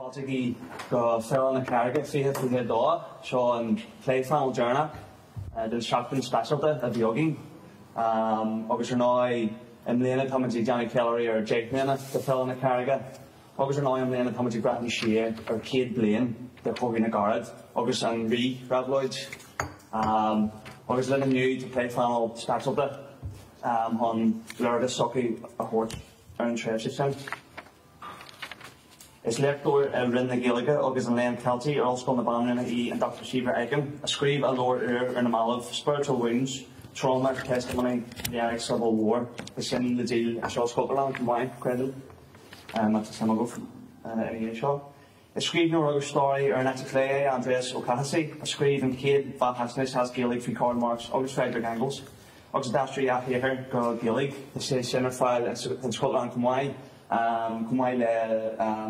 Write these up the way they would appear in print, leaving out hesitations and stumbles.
Fáilte agaibh go Féile na Carraige 2022. Seo an pléphainéal deireanach den seachtain speisialta a bhí againn. Agus ar ndóigh, i mbliana táimid ag déanamh ceiliúradh ar 10 mbliana de Féile na Carraige. Agus ar ndóigh i mbliana táimid ag breathnú siar ar 100 bliain de Chogadh na gCarad agus an Fhrith-Réabhlóid. Agus linn inniu tá pléphainéal speisialta chun léargas s'acu a thabhairt ar an tréimhse sin. Is léachtóir i Roinn na Gaeilge agus an Léinn Cheiltigh ar Ollscoil na Banríona í an Dr Síobhra Aiken, a scríobh a leabhar úr ar na mallaibh, Spiritual Wounds, Trauma, Testimony, The Irish Civil War. Tá sin le díol anseo sa Chultúrlann chomh maith, creidim, má tá suim agaibh ina dhiaidh seo. Is scríbhneoir agus staraí ar an eite chlé é Aindrias Ó Cathasaigh, a scríobh an chéad bheathaisnéis as Gaeilge faoi Karl Marx agus Friedrich Engels, agus a d'aistrigh a shaothar go Gaeilge. Tá sé sin ar fáil sa Chultúrlann chomh maith, chomh maith le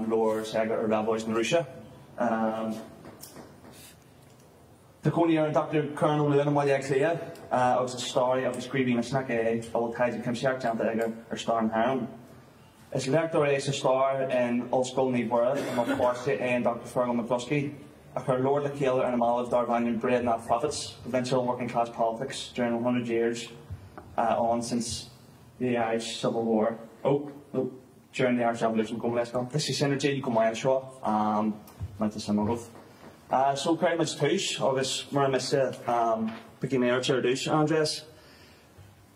leabhar s'aige ar Réabhlóid na Rúise. Tá cónaí ar an Dr Kerron Ó Luain i mBaile Átha Cliath agus is staraí agus scríobhaí Misneach é a bhfuil taighde cuimsitheach déanta aige ar stair na hÉireann. Is léachtóir é sa stair in Ollscoil Naomh Muire i mBéal Feirste é an Dr Fergal McCluskey, a chuir leabhar le chéile ar na mallaibh darb ainm Bread Not Profits, Provincial Working Class Politics During 100 Years On Since the Irish Civil War. Oh, no, during the Irish Revolution, gabh mo leithscéal. Tá sé sin ar díol go maith anseo, má tá suim agaibh. So, cuirfidh muid tús agus mura miste, piocfaidh mé ort ar dtús, a Aindrias.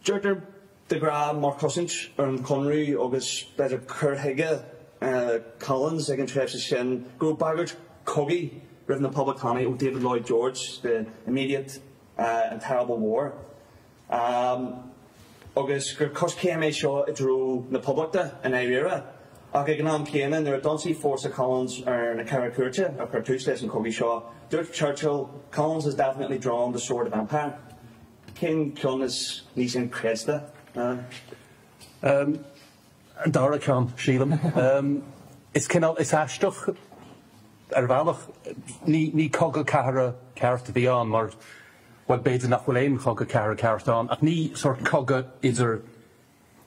Deirtear de ghnáth mar chosaint ar an Chonradh agus b'fhéidir cur chuige Collins ag an tréimhse sin go raibh bagairt cogaidh roimh na Poblachtánaigh ó David Lloyd George, the immediate and terrible war, agus gur coiscéim é seo i dtreo na Poblachta i ndáiríre. Ach ag an am céanna, nuair a d'ionsaigh fórsa Collins ar na Ceithre Cúirte a chuir tús leis an chogadh seo, dúirt Churchill, Collins has definitely drawn the sword of empire. Cén ceann is níos inchreidte? An dara ceann, sílim. Is cineál, is aisteach ar bhealach, ní cogadh cathartha ceart a bhí ann mar, bhuel, b'fhéidir nach bhfuil aon chogadh cathartha ceart ann, ach ní sórt cogadh idir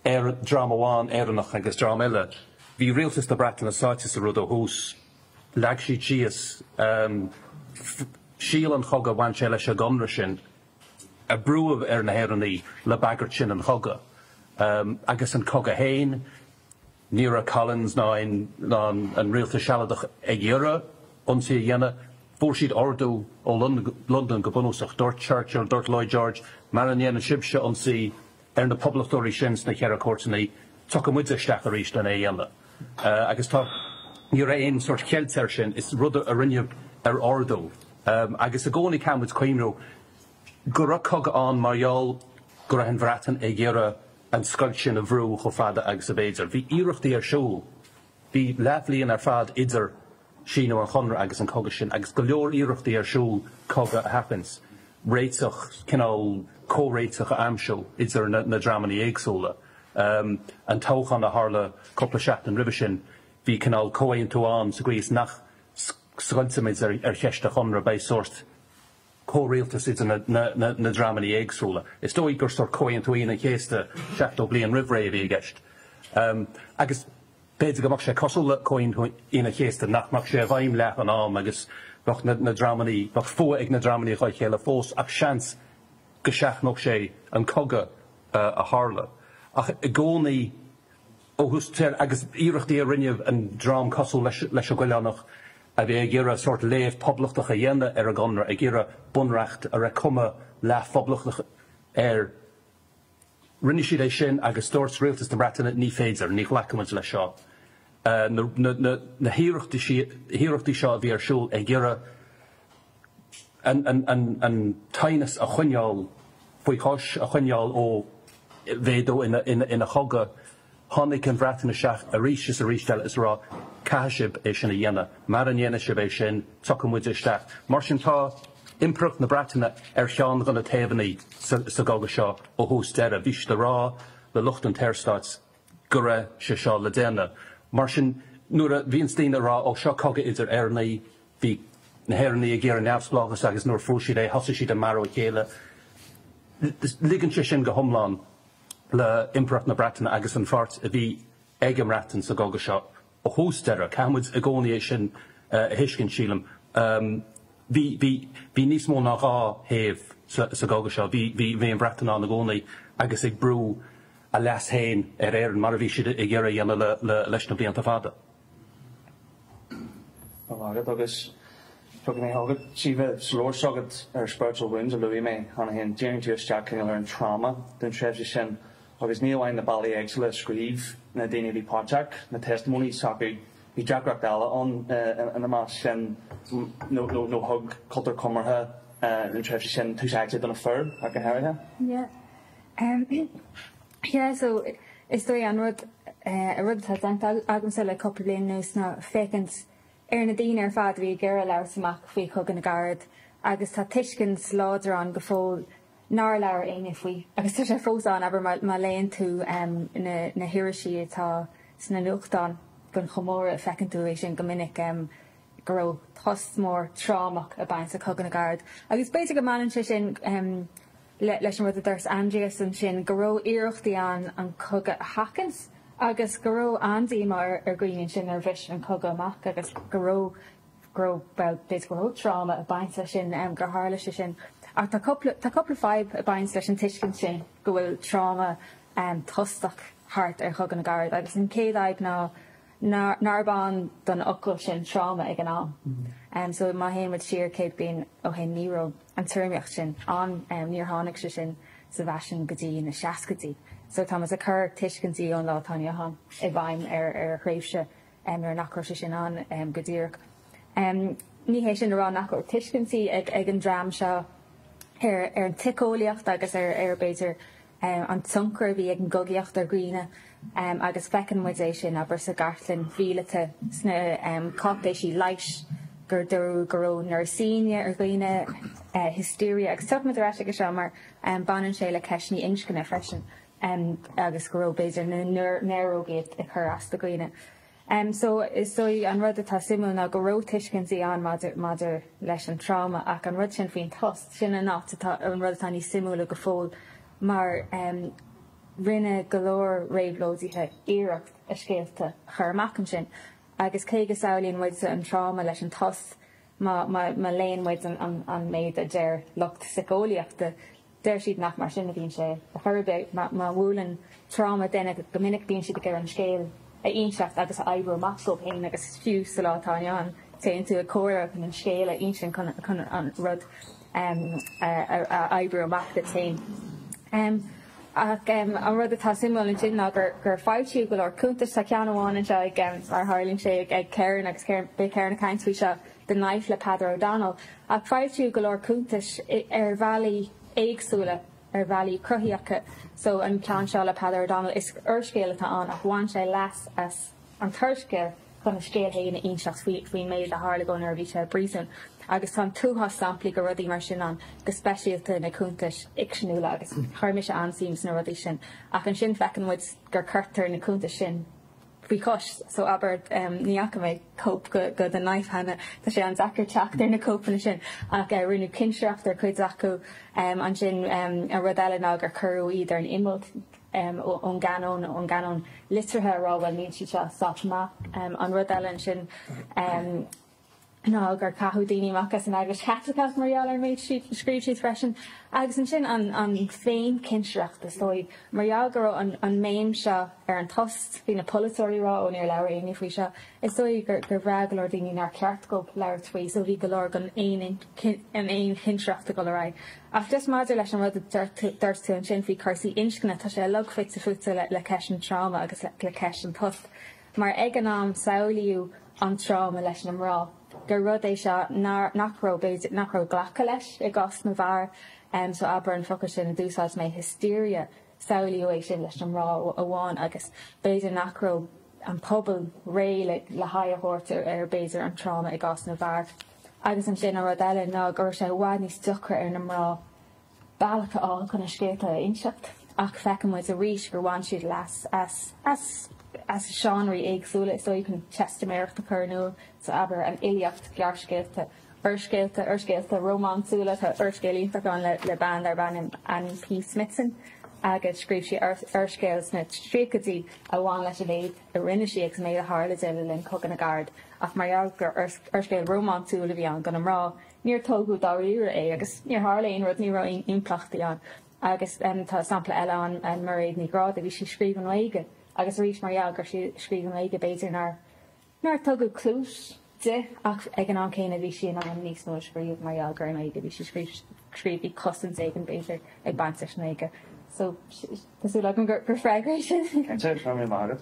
dream amháin Éireannach agus dream eile. Bhí rialtas na Breataine sáite sa rud ó thús. Leag siad síos síol an chogaidh, bhain sé leis an gconradh sin a brúadh ar na hÉireannaigh le bagairt sin an chogaidh. Agus an cogadh féin, ní raibh Collins ná an rialtas sealadach ag iarraidh ionsaí a dhéanamh. Fuair siad ordú ó Londain go bunúsach. Dúirt Churchill, dúirt Lloyd George, mara ndéanann sibhse ionsaí ar na poblachtóirí sin sna Ceithre Cúirteanna, tiocfaidh muide isteach arís lena dhéanamh. Agus tá, ní raibh aon sórt cheilt air sin, is rud a rinneadh ar ordú. Agus i gcónaí caithfidh muid cuimhniú go raibh cogadh ann mar gheall go raibh an Bhreatain ag iarraidh an scoilt sin a bhrú chomh fada agus ab fhéidir. Bhí iarrachtaí ar siúl, bhí leathbhliain ar fad idir síniú an Chonradh agus an cogadh sin agus go leor iarrachtaí ar siúl cogadh a sheachaint, réiteach, cineál comhréiteach a aimsiú idir na dreamanna éagsúla. An toghchán a tharla cúpla seachtain roimhe sin, bhí cineál comhaontú ann sa gcaoi is nach scoiltfimid ar cheist an Chonradh, beidh sórt comhrialtas idir na dreamanna éagsúla. Is dóigh gur sórt Comhaontú Aoine an Chéasta 70 bliain roimh ré a bhí i gceist. Agus b'fhéidir go mbeadh sé cosúil le Comhaontú Aoine an Chéasta, nach mbeadh sé i bhfeidhm leath an am agus bheadh na dreamanna, bheadh fuath ag na dreamanna dá chéile fós ach seans go seachnódh sé an cogadh a tharla. Ach i gcónaí ó thús deireadh, agus iarrachtaí a rinne an dream cosúil leis an gCoileánach a bhí ag iarraidh sórt léamh poblachtach a dhéanamh ar an gConradh, ag iarraidh bunreacht a raibh cuma leath-phoblachtach air, rinne siad é sin agus dúirt rialtas na Breataine ní féidir, ní ghlacfaimid leis seo. Na hiarrachtaí seo a bhí ar siúl ag iarraidh an t-aighneas a choinneáil faoi chois, a choinneáil ó mhéadú ina chogadh. Tháinig an Bhreatain isteach arís is arís eile is a rá, caithfidh sibh é sin a dhéanamh, mara ndéanfaidh sibh é sin, tiocfaidh muide isteach. Mar sin tá Impireacht na Breataine ar cheann de na taobhanna sa gcogadh seo ó thús deireadh. Bhí siad ag rá le lucht an tSaorstáit go raibh sé seo le déanamh. Mar sin nuair a bhíonns daoine ag rá, ó seo cogadh idir Éireannaigh, Bhí na hÉireannaigh ag iarraidh neamhspleáchas agus nuair a fuair siad é thosaigh siad ag marú a chéile. Ligeann sé sin go hiomlán le Impireacht na Breataine agus an pháirt a bhí ag an mBreatain sa gcogadh seo Ó thús deireadh, caithfidh muid i gcónaí é sin a thuiscint, sílim. Bhí, bhí, bhí níos mó ná dhá thaobh sa, sa gcogadh seo. Bhí, bhí, bhí an Bhreatain ann i gcónaí agus ag brú a leas féin ar Éirinn, mar a bhí siad ag iarraidh a dhéanamh le, le, leis na blianta fada. Tá agat agus tiocfaidh mé chugat, Síomha, sa leabhar s'agat ar Spiritual Wounds a luaigh mé cheana féin, díríonn tú isteach cineál ar an tráma den tréimhse sin agus ní amháin na bealaí éagsúla a scríobh na daoine a bhí páirteach, na testimonies s'acu, bhí deacracht eile ann ina measc sin nó nó thug cultúr comórtha na tréimhse sin tús áite do na fir ach go háirithe. Yeah. Yeah, so is dóigh an rud an rud atá déanta agamsa le cúpla bliain anuas ná féachaint ar na daoine ar fad a bhí ag iarraidh labhairt amach faoi Chogadh na gCarad agus tá tuiscint láidir ann go fóill nár labhair éinne faoi agus tá sé fós ann, abair má léann tú na hirisí atá sna nuachtáin don chomóradh feiceann tú é sin go minic go raibh tost mór trámach ag baint le Cogadh na gCarad agus b'fhéidir go mbaineann sé sin leis an rud a dúirt Aindrias ansin go raibh iarrachtaí ann an cogadh a sheachaint agus go raibh an-díomá ar dhaoine ansin nuair a bhris an cogadh amach agus go raibh go raibh, bhuel, b'fhéidir go raibh tráma ag baint leis sin, gur tharla sé sin. Ach tá cúpla, tá cúpla fadhb ag baint leis an tuiscint sin go bhfuil tráma tostach thart ar Chogadh na gCarad agus an chéad fhadhb ná nárb ann don fhocal sin tráma ag an am. So má théann muid siar 100 bliain ó shin ní raibh an téarmaíocht sin ann, níor tháinig sé sin sa bhfaisean go dtí na seascaidí. So tá muid ag cur tuiscintí ón lá atá inniu ann i bhfeidhm ar thréimhse nuair nach raibh sé sin ann go díreach. Ní hé sin a rá nach raibh tuiscintí ag an dream seo ar an tsíceolaíocht agus ar b'fhéidir an tionchar a bhí ag an gcogaíocht ar dhaoine agus feiceann muid é sin, abair, sa gcartlann mhíleata, sna cáipéisí leighis gur dúradh go raibh neurasthenia ar dhaoine, hysteria agus tiocfaidh muid ar ais aige seo mar baineann sé le ceisteanna inscne freisin. agus go raibh b'fhéidir na néarógaí ag cur as do dhaoine. So is dóigh an rud atá suimiúil ná go raibh tuiscintí ann maidir maidir leis an tráma ach an rud sin faoin tost, sin an áit atá an rud atá níos suimiúla go fóill mar rinne go leor réabhlóidithe iarracht a scéalta a chur amach ansin agus cé go samhlaíonn muid an tráma leis an tost má má má léann muid an an méid a deir lucht síceolaíochta Deir siad nach mar sin a bhíonn sé ar chor ar bith. Má bhuaileann tráma duine, go minic bíonn siad ag iarraidh an scéal a inseacht agus a oibriú amach dóibh féin agus fiú sa lá atá inniu ann téann tú ag comhairle chun an scéal a insint chun an rud a oibriú amach duit féin. Ach an rud atá suimiúil ansin ná gur foilsíodh go leor cuntais. Tá ceann amháin anseo ag, mar a tharlaíonn sé, ag Karen agus beidh Karen ag caint faoi seo, The Knife le Peadar O'Donnell. Ach foilsíodh go leor cuntais ar bhealaí éagsúla, ar bhealaí cruthaitheacha. So an ceann seo le Peadar O'Donnell, is úrscéal atá ann ach bhain sé leas as an t-úrscéal chun a scéal féin a inseacht faoin méid a tharla dó nuair a bhí sé i bpríosún. Agus tá an t-uafás samplaí de rudaí mar sin ann, go speisialta na cuntais fhicseanúla agus chuir mise an-suim sna rudaí sin. Ach ansin feiceann muid gur cuirtear na cuntais sin faoi chois. So abair, ní fhaca mé cóip de The Knife cheana, tá sé an-deacair teacht ar na cóipeanna sin, ach rinneadh cinsireacht ar chuid acu. Ansin an rud eile ná gur cuireadh iad ar an imeall ón gcanóin, ón gcanóin liteartha a rá bhuel níl siad seo sách maith. An rud eile ansin ná gur caitheadh daoine amach as an Eaglais Chaitliceach mar gheall ar an méid a scríobh siad freisin. Agus ansin an féin-chinsireacht, is dóigh, mar gheall go raibh an mbéim seo ar an tost, bhí na polaiteoirí ag rá ó níor labhair éinne faoi seo, is dóigh gur bhraith go leor daoine nár cheart dóibh labhairt faoi, so bhí go leor den fhéin-chinsireacht ag dul ar aghaidh. Ach just maidir leis an rud a dúirt tú ansin faoi chúrsaí inscne, tá sé uilig fite fuaite le ceist an tráma agus le ceist an tost. Mar ag an am samhlaíodh an tráma leis na mná, gur rud é seo nach raibh, b'fhéidir, nach raibh glactha leis i gcás na bhfear. So abair an focal sin a d'úsáid mé, hysteria, samhlaíodh é sin leis na mná amháin agus b'fhéidir nach raibh an pobal réidh le haghaidh a thabhairt ar b'fhéidir an tráma i gcás na bhfear. Agus ansin an rud eile ná go raibh sé i bhfad níos deacra ar na mná bealach a fháil chun a scéalta a inseacht ach feiceann muid arís gur bhain siad leas as as as seánraí éagsúla is dóigh chun teistiméireacht a chur in iúl, so abair an fhilíocht, gearrscéalta, úrscéalta, úrscéalta rómánsúla, tá úrscéal iontach ann le le bean darb ainm Annie P. Smithson. Agus scríobh sí úrscéal sna tríochaidí a bhain leis an méid a rinne sí agus an méid a tharla di le linn Cogadh na gCarad, ach mar gheall gur úrscéal rómánsúil a bhí ann do na mná, níor tógadh dáiríre é agus níor tharla aon rud, ní raibh aon impleachtaí ann. Agus tá sampla eile ann, Mairéad Ní Ghráda, bhí sí ag scríobh i nGaeilge agus arís mar gheall go raibh sí ag scríobh i nGaeilge b'fhéidir nár nár tugadh cluas di ach ag an am céanna bhí sí in ann níos mó a scríobh mar gheall gur i nGaeilge a bhí sí ag scríobh, bhí cosaint éigin b'fhéidir ag baint leis an nGaeilge. So tá súil agam gur gur freagra é sin. Cinnte, go raibh míle maith agat.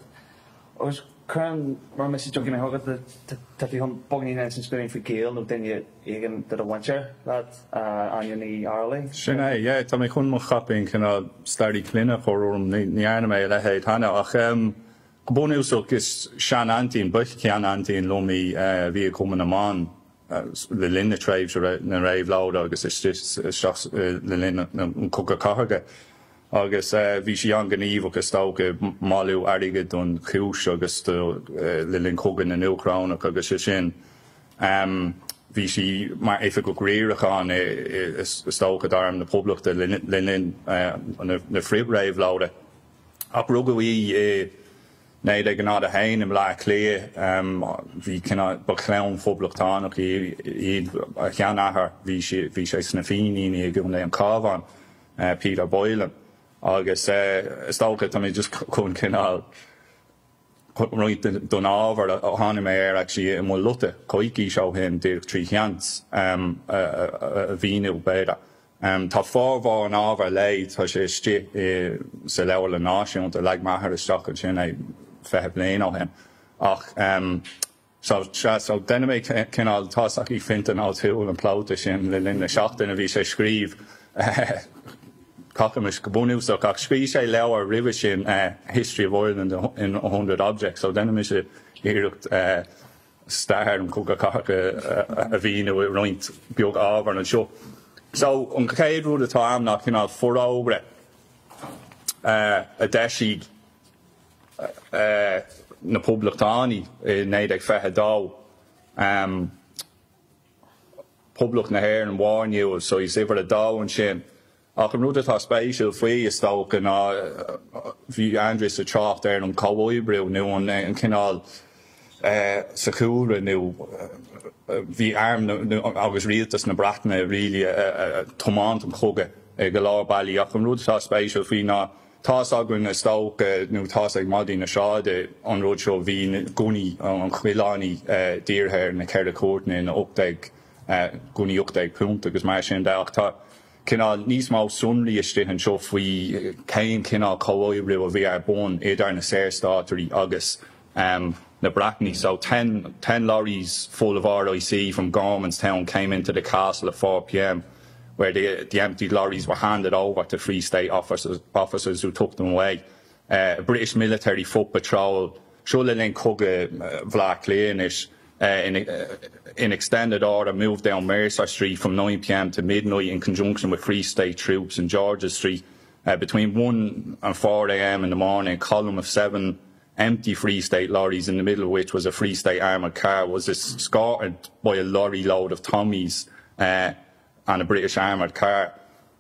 Agus Cuireann, mar mise tiocfaidh mé chugat, tá tú chun beagáinín a insint dúinn faoi ghaol nó duine éigin de do mhuintir leat, Áine Ní Fhearghaile. Sin é, yeah, tá mé chun mo chaipín cineál staraí clainne a chur orm, ní dhearna mé a leithéid cheana ach go bunúsach is sean-aintín, ba shean-aintín liom í a bhí i gCumann na mBan le linn na tréimhse na réabhlóide agus isteach le linn an Chogadh Cathartha. Agus bhí sí an-ghníomhach is dócha i mbailiú airgid don chúis agus do le linn Chogadh na nDúchrónach agus sé sin. Bhí sí mar oifigeach riaracháin is dócha d'Arm na Poblachta le linn na frith-réabhlóide. Ach rugadh í i 1901 i mBleá Cliath. Bhí cineál, ba chlann phoblachtánach iad. A sheanathair, bhí sé sna Fíníní i gContae an Chabháin. Peter Boylan agus is dócha tá mé just chun cineál roinnt den ábhar a tháinig mé air actually i mo lota coicís ó shin díreach trí sheans a mhíniú b'fhéidir. Tá formhór an ábhair léi, tá sé istigh sa Leabharlann Náisiúnta, leag m'athair isteach ansin é 20 bliain ó shin ach So, sea, so déanfaidh mé cineál, tá's agat Fintan O'Toole, an pleota sin le linn na seachtaine, bhí sé ag scríobh cacamais go bunúsach, ach scríobh sé leabhar roimhe sin, History of Ireland in a Hundred Objects, so déanfaidh mise iarracht stair an Chogadh Cathartha a mhíniú i roinnt beag ábhar anseo. So, an chéad rud atá a'm ná cineál forógra a d'eisigh na Poblachtánaigh i 1922, Poblacht na hÉireann, War News, so is uimhir a dó ansin. Ach an rud atá spéisiúil faoi, is dócha, ná bhí Aindrias ag trácht ar an chomhoibriú nó an cineál sa chúlra nó bhí arm agus rialtas na Breataine really ag tiomáint an chogaidh i go leor bealaí. Ach an rud atá spéisiúil faoi ná Tá's againn, is dócha, nó tá's ag madraí na sráide an rud seo, bhí na gunnaí an Choileánaigh dírithe ar na Ceithre Cúirteanna in 18, gunnaí 18 punt agus mar sin de, ach tá cineál níos mó sonraí istigh anseo faoi cén cineál comhoibriú a bhí ar bun idir na Saorstátairí agus na Breatanaigh. So, ten lorries full of RIC from Gormanstown came into the castle at 4pm. where the, the empty lorries were handed over to Free State officers, officers who took them away. British military foot patrol seo le linn Cogadh Bhaile Átha Cliath anois in extended order moved down Mercer Street from 9pm to midnight in conjunction with Free State troops in George's Street. Between 1 and 4am in the morning, a column of 7 empty Free State lorries, in the middle of which was a Free State armoured car, was escorted by a lorry load of Tommies and a British armoured car.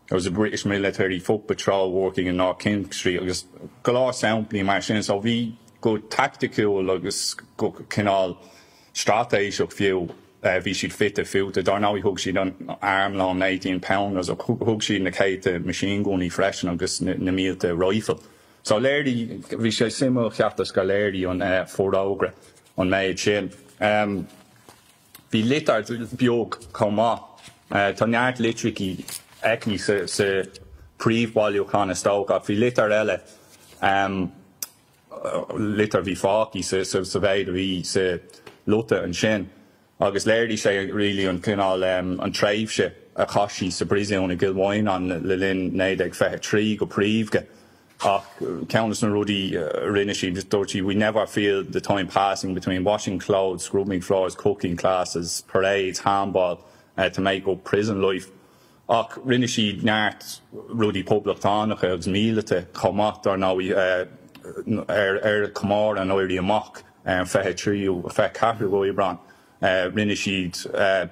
There was a British military foot patrol working in North King Street agus go leor samplaí mar sin. So bhí go taicticiúil agus go cineál straitéiseach fiú bhí siad fite fuaite. Dar ndóigh thug siad an armlón 18 pounders ach thug siad na céadta machine gunnaí freisin agus na mílte rifle. So léirigh, bhí sé suimiúil cheapas gur léirigh an forógra an méid sin. Bhí litir beag chomh maith. Tá neart litreachaí aici sa príomhbhailiúchán is dócha ach bhí litir eile, litir a bhí fágtha sa mhéid a bhí sa lota ansin agus léirigh sé really an cineál, an tréimhse a chaith sí sa bpríosún i gCill Mhaighneáin le linn 1923 go príomha. Ach ceann de na rudaí a rinne sí, dúirt sí, we never feel the time passing between washing clothes, scrubbing floors, cooking classes, parades, handball to make up prison life. Ach rinne sí neart rudaí poblachtánacha agus míleata chomh maith, dar ndóigh, ar comóradh an Éirí Amach ar an 23ú, 24ú Aibreán. Rinne siad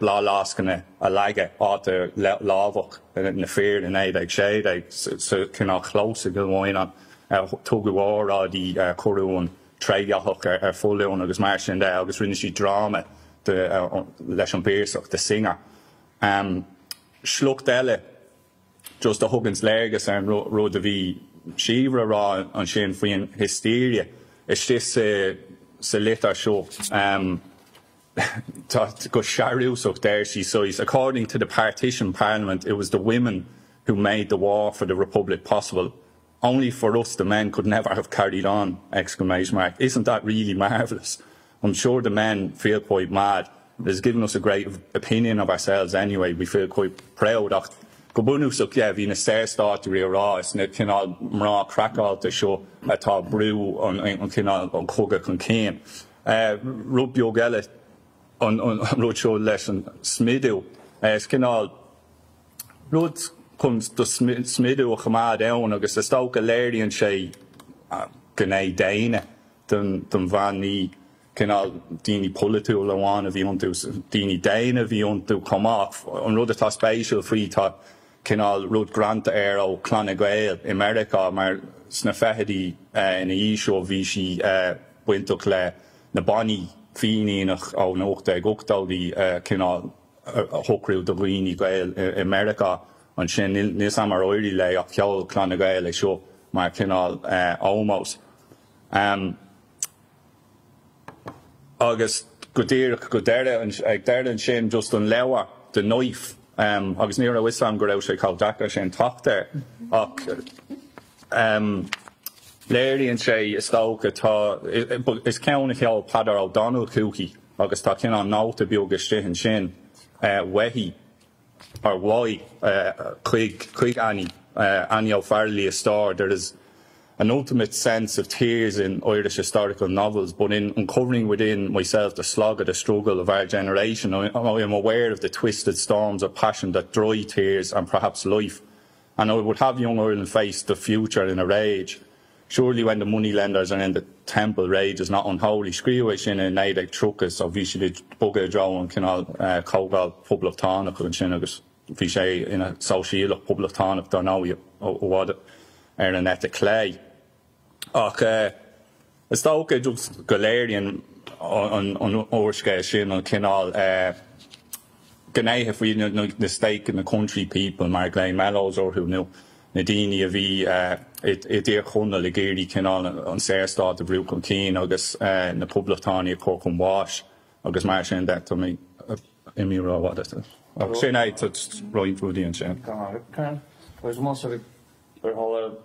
bláthfhleascanna a leagadh áit ar lámhach na fir i 1916 sa chineál chlós i gCill Mhaighneáin. Tugadh óráidí, cuireadh an trédhearcach ar foluain agus mar sin de agus rinne siad dráma leis an bPiarsach, The Singer. Sliocht eile just a thuganns léargas ar an rud a bhí Síobhra a rá ansin faoin hysteria istigh sa litir seo. Tá go searúsach deir sí saghas, According to the partition parliament it was the women who made the war for the republic possible. Only for us the men could never have carried on! Exclamation mark. Isn't that really marvellous? I'm sure the men feel quite mad. It has given us a great opinion of ourselves anyway, we feel quite proud ach go bunúsach yeah bhí na Saorstáitirí ag rá is na cineál mná craiceáilte seo atá ag brú an cineál an cogadh chun cinn. Rud beag eile an rud seo leis an smidiú is cineál rud chun do smidiú a choimeád ann agus is dócha léiríonn sé gné daonna den bhean ní cineál daoine polaitiúla amháin a bhí iontu, daoine daonna a bhí iontu chomh maith. An rud atá spéisiúil faoi, tá cineál rud greanta air ó Clanna Gael i Meiriceá mar sna fichidí ina dhiaidh seo bhí sí bainteach le na bannaí Fíníneach ó na 1880idí cineál a shocrú do dhaoine Gael i Meiriceá ansin. Níl 'fhios a'm ar éirigh léi ach sheol Clanna Gael é seo mar chineál ómós. Agus go díreach go deireadh, ag deireadh ansin, just an leabhar, The Knife, agus ní raibh 'fhios a'm go raibh sé chomh deacair sin teacht air ach léiríonn sé, is dócha, tá, is ceann a sheol Peadar O'Donnell chuici agus tá cineál nóta beag istigh ansin uaithi. or uaidh chuig chuig Annie, Annie O'Farrelly a stór, there is an ultimate sense of tears in Irish historical novels, but in uncovering within myself the slog of the struggle of our generation, I, I am aware of the twisted storms of passion that dry tears and perhaps life, and I would have young Ireland face the future in a rage. Surely when the moneylenders are in the temple rage is not unholy. Scríobhadh é sin i 1930 so bhí siad ag bogadh i dtreo an cineál comhdháil poblachtánach ansin agus bhí sé ina sóisialach poblachtánach dar ndóigh i bhfad ar an eite chlé. Ach is dócha just go léiríonn an úrscéal sin an cineál gnéithe faoi na stake in the country people mar a ghlaoigh Mellows orthu nó na daoine a bhí i dTír Chonaill ag iarraidh cineál an Saorstát a bhrú chun cinn agus na poblachtánaigh a chur chun bháis agus mar sin de. Tá mé imithe rófhada. Ach sin é, tá roinnt rudaí ansin. Go maith, Karen. Agus an bhfuil ar chuala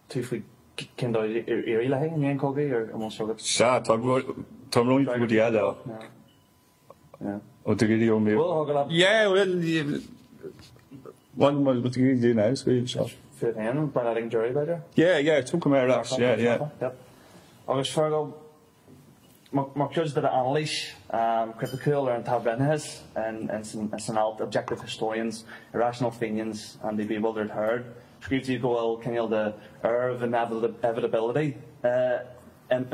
tú faoi cén dóigh ar éirigh léi i ndiaidh an chogaidh ar an bhfuil fhios agat? Sea, tá roinnt rudaí eile. Ó do gidí ó mí. Yeah, well, one what do you do now, scríobh seo. Fíor féin, Bernard ag Jerry, b'fhéidir? Yeah, yeah, tiocfaidh mé ar ais, yeah, yeah. Yep. Agus Fergal, mar chuid de d'anailís chriticiúil ar an t-athbhreithnitheachas in san alt Objective Historians, Irrational Fenians and the Bewildered Herd, scríobh tú go bhfuil cineál de air of inevitability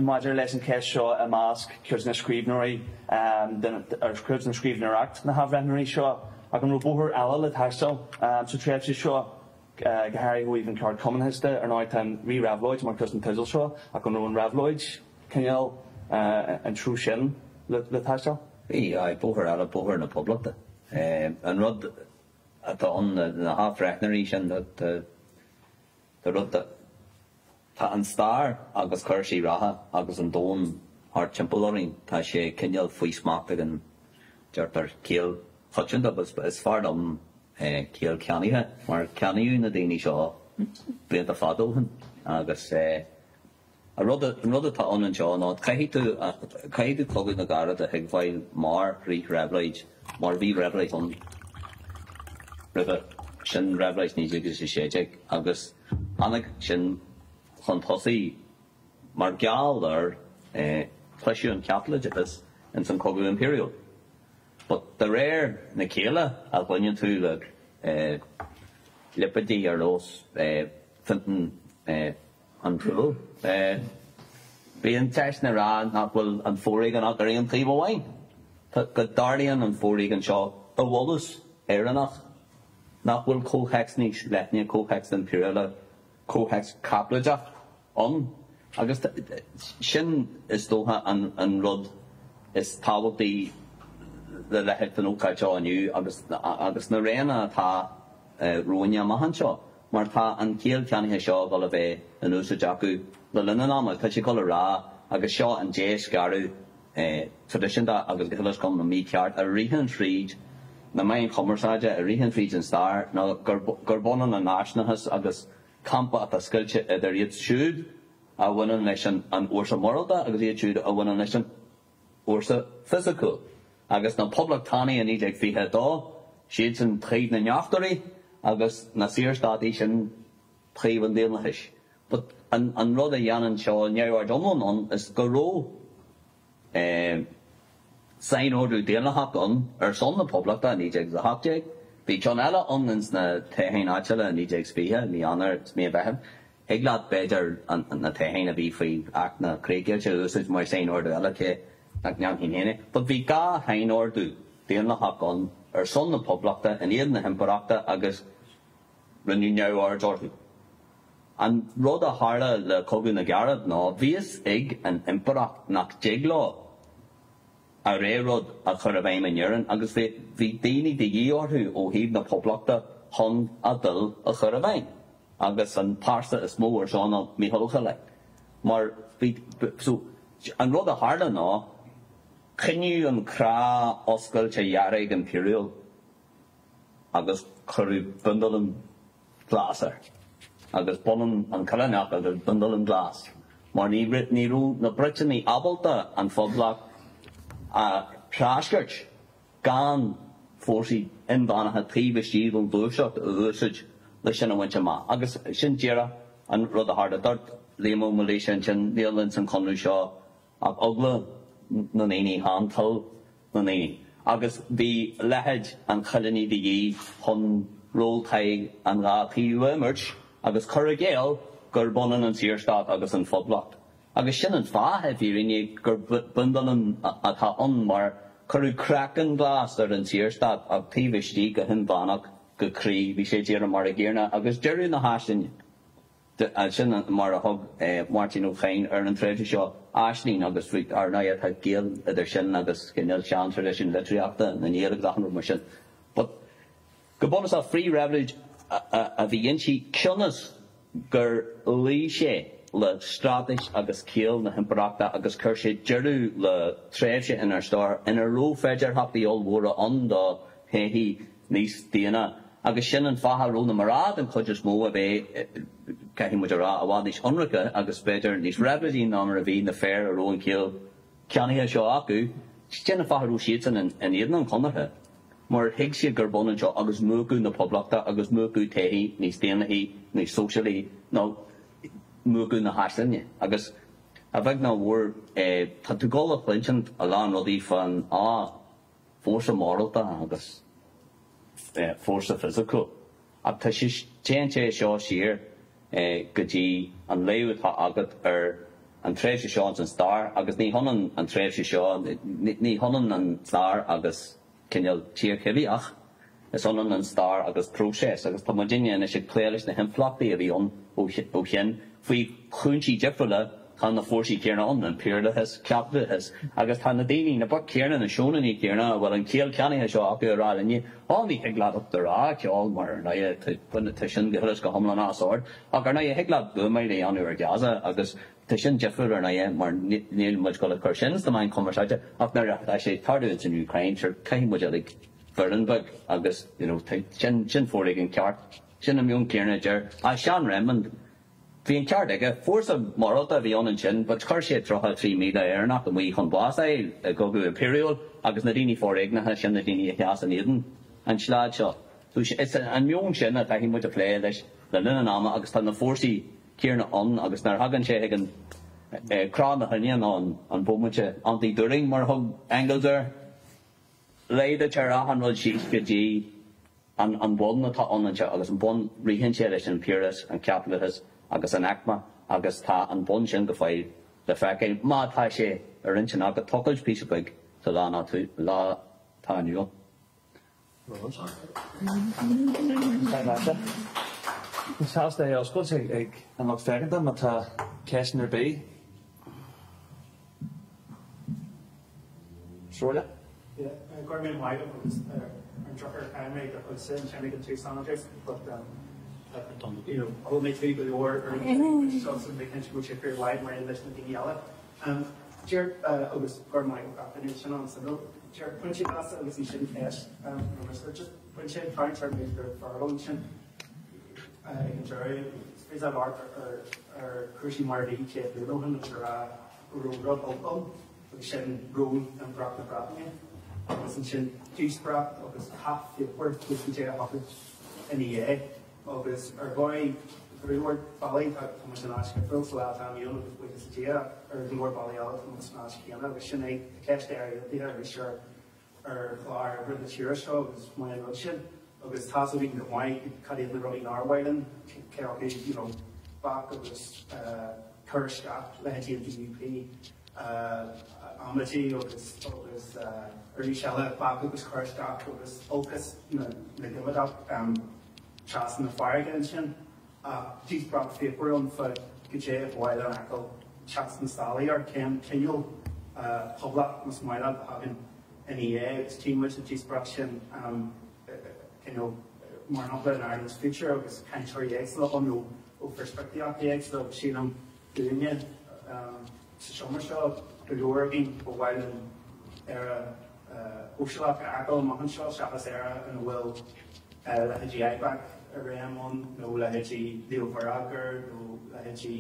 maidir leis an cheist seo i measc cuid de na scríbhneoirí, ar chuid den scríbhneoireacht na hathbhreithneoirí seo, ach an raibh bóthar eile le taisteal sa tréimhse seo, go háirithe ó thaobh an cheardchumannachais de? Ar ndóigh, tá an Rí-Réabhlóid mar chuid den teideal seo, ach an raibh an réabhlóid, cineál, an treo sin le taisteal? Bhí, aye, bóthar eile, bóthar na Poblachta. An rud atá ann, na hathbhreithneoirí sin, tá rud, Tá an stair agus cúrsaí reatha agus an domhan thart timpeall orainn, tá sé cineál faoi smacht ag an, deirtear, ciall choitianta, but is fearr liom ciall ceannaithe mar ceannaíodh na daoine seo blianta fada ó shin agus an rud, an rud atá ann anseo ná caithfidh tú, caithfidh tú Cogadh na gCarad a thuigbheáil mar fhrith-réabhlóid mar bhí réabhlóid ann roimhe sin, réabhlóid 1916 agus. Tháinig sin chun tosaigh mar gheall ar chliseadh an chaipitleachais ins an Cogadh Impiriúil. But de réir na céile a bhaineann tú le lipéidí ar nós Fintan an Tool, bíonn deiseanna rá nach bhfuil an foréigean ach ar aon taobh amháin. Tá go dtarlaíonn an foréigean seo i bhfolús Éireannach, nach bhfuil comhthéacs níos leithne, comhthéacs impiriúlach, comhthéacs caipitleach ann. Agus sin is dócha an rud is tábhachtaí le leithéid den ócáid seo inniu agus agus na réanna atá romhainne amach anseo, mar tá an chiall cheannaithe seo ag dul a bheith in úsáid acu le linn an ama. Tá siad ag dul a rá, agus seo an déscaradh traidisiúnta agus go huile is go hiomlán mícheart a ritheann tríd na meáin chumarsáide, a ritheann tríd an stair, ná gurb ionann an náisiúnachas agus campa atá scoilte idir iad siúd a bhaineann leis an fhórsa morálta agus iad siúd a bhaineann leis an fhórsa fisiciúil. Agus na Poblachtánaigh i 1922, siadsan taobh na ndeachtóirí agus na Saorstátaigh sin taobh an daonlathais. But an rud a dhéanann seo neamhaird iomlán ann is go raibh sainordú daonlathach ann ar son na Poblachta i 1918. Bhí ceann eile ann ins na toghcháin áitiúla i 1920, mí Eanáir is mí an Mheithimh. Thig leat, b'fhéidir, na toghcháin a bhí faoi Acht na Críochdheighilte a úsáid mar sainordú eile, cé nach ndéanfainn féin é. But bhí dhá shainordú daonlathach ann ar son na Poblachta in éadan na hImpireachta agus rinneadh neamhaird orthu. An rud a tharla le Cogadh na gCarad ná bhí fhios ag an Impireacht nach dtig leo a rogha rud a chur i bhfeidhm in Éirinn agus bhí daoine de dhíth orthu ó thaobh na Poblachta chun a dtoil a chur i bhfeidhm agus an pearsa is mó ar seo ná Mícheál Ó Coileáin mar bhí so an rud a tharla ná coinníodh an crá oscailte dhearg impiriúil agus cuireadh bindealán glas air. Agus b'ionann an Coileánach agus bindealán glas, mar ní raibh na Briotanaigh ábalta an Phoblacht a threascairt gan fórsaí inmheánacha taobh istigh den ghluaiseacht a úsáid le sin a bhaint amach. Agus sin díreach an rud a tharla. Dúirt Liam Ó Maoilíosa ansin, níl ins an chonradh seo ach eagla na ndaoine, chan toil na ndaoine. Agus bhí leithéid an Choileánaigh de dhíth chun ról Tadhg an dhá taobh a imirt agus cur i gcéill gurb ionann an Saorstát agus an Phoblacht. Agus sin an fáth, i bhfírinne, gur bindealán atá ann, mar cuireadh craiceann glas ar an Saorstát ach taobh istigh go hinmheánach, go croí, bhí sé díreach mar an gcéanna agus deireadh na haislinge. Sin mar a thug Máirtín Ó Cadhain ar an tréimhse seo, aisling, agus ar ndóigh tá gaol idir sin agus cineál sean-traidisiún litríochta na nGael agus achan rud mar sin. But go bunúsach frith-réabhlóid a bhí inti cionn is gur luigh sé le straitéis agus ciall na himpireachta agus chuir sé deireadh le tréimhse inár stair ina raibh féidearthachtaí ollmhóra ann do thodhchaí níos daonna agus sin an fáth a raibh na mná den chuid is mó a bheith, caithfidh muid a rá, i bhfad níos ionraice agus b'fhéidir níos réabhlóidí ná mar a bhí na fir a raibh an chiall ceannaithe seo acu. Sin an fáth a raibh siadsan in éadan an Chonartha, mar thuig siad gurb ionann seo agus múchadh na Poblachta agus múchadh todhchaí níos daonlathaí, níos sóisialaí nó múchadh na haislinge. Agus a bheag nó a mhór, tá tú ag dul a chluinsint a lán rudaí fán, á, fórsa morálta agus fórsa fisiciúil. Ach tá sé, téann sé seo siar go dtí an léamh atá agat ar an tréimhse seo ins an stair agus ní hionann an tréimhse seo, ní hionann an stair agus cineál tír choimhthíoch, is ionann an stair agus próiseas agus tá muidinne anois ag plé leis na himpleachtaí a bhí ann ó shin faoi chúinsí difriúla. Tá na fórsaí céanna ann, impiriúlachas, caipitleachas, agus tá na daoine, na boic chéanna, na seandaoine céanna a bhfuil an chiall ceannaithe seo acu ag rá linne, Á, ní thig leat a rá ceol mar ar ndóighe tá sin go huile is go hiomlán as ord. Ach ar ndóighe thig leat buamáil a dhéanamh ar Gaza agus tá sin difriúil ar ndóighe mar níl muid ag dul a chur sin sna meáin chumarsáide ach nuair atá sé ag tarlú ins an Úcráin, sure, caithfidh muid uilig foireann beag agus you know sin, sin foréigean ceart. Sin an meon céanna a deir, ah, Seán Redmond, Bhí an ceart aige. Fórsa morálta a bhí ann ansin, but chuir sé 33,000 Éireannach amuigh chun bás a fháil i gcogadh impiriúil agus na daoine foréigneacha, sin na daoine a sheas in éadan an tslad seo. So is an meon sin a chaithfidh muid a phlé leis le linn an ama agus tá na fórsaí céanna ann agus nuair a thagann sé chuig an crá na huaine nó an bomaite anti-Dühring mar a thug Engels air, Laghdaítear achan rud síos go dtí an bun atá ann anseo agus an bun, ritheann sé leis an impiriúlachas, an caipitleachas agus an aicme agus tá an bun sin go fóill le feiceáil má tá sé ar intinn agat tochailt píosa beag. sa lá atá inniu ann. Sásta é oscailt ag an lucht féachanta má tá ceisteanna ar bith. Somhairle? Yeah, go raibh míle maith agat agus ar an drochuair chaill mé do chuidse ansin ag an tús Aindrias but you know thóg mé tú go leor ar an seo so mé cinnte go bhfuil sé fíor mhaith mar aon leis na daoine eile. Deir agus go raibh maith agat gach duine sin an-suimiúil. Deir pointe deasa agus ansin ceist nó just pointe tarraingt ar méid gur Feargal ansin ag an deireadh. Is féidir labhairt ar ar chúrsaí mar a bhí 100 bliain ó shin agus a rá go raibh rud olc ann agus sin ról Impireacht na Breataine agus ansin díospóireacht agus cath fíochmhar agus an dé a thiocfadh ina dhiaidh agus ar dhóigh go leor bealaí tá muid in áit dhifriúil sa lá atá inniu ann agus buíochas le Dia ar go leor bealaí eile tá muid san áit chéanna agus sin é ceist Éire Aontaithe arís ar ar chlár oibre na tíre seo agus is maith an rud sin agus tá's againn go maith cad iad na rudaí nár mhaith linn, cé acu you know bac agus cur isteach leithéidí an DUP amaidí agus agus arís eile bac agus cur isteach agus olcas na na gcoimeádach trasna na farraige ansin ach díospóireacht fíochmhar ann fá goidé ba mhaith linn a fheiceáil trasna na sáile ar cén cineál poblacht más maith leat a thagann ina dhiaidh agus tchí muid sa díospóireacht sin cineál mar shampla in Ireland's Future agus cainteoirí éagsúla ann ó ó pheirspictíochtaí éagsúla agus sílim dúinne sa seomra seo go leor againn ba mhaith linn Éire shóisialach a fheiceáil amach anseo seachas Éire ina bhfuil leithéidí IBAC i réim ann nó leithéidí Leo Varadkar nó leithéidí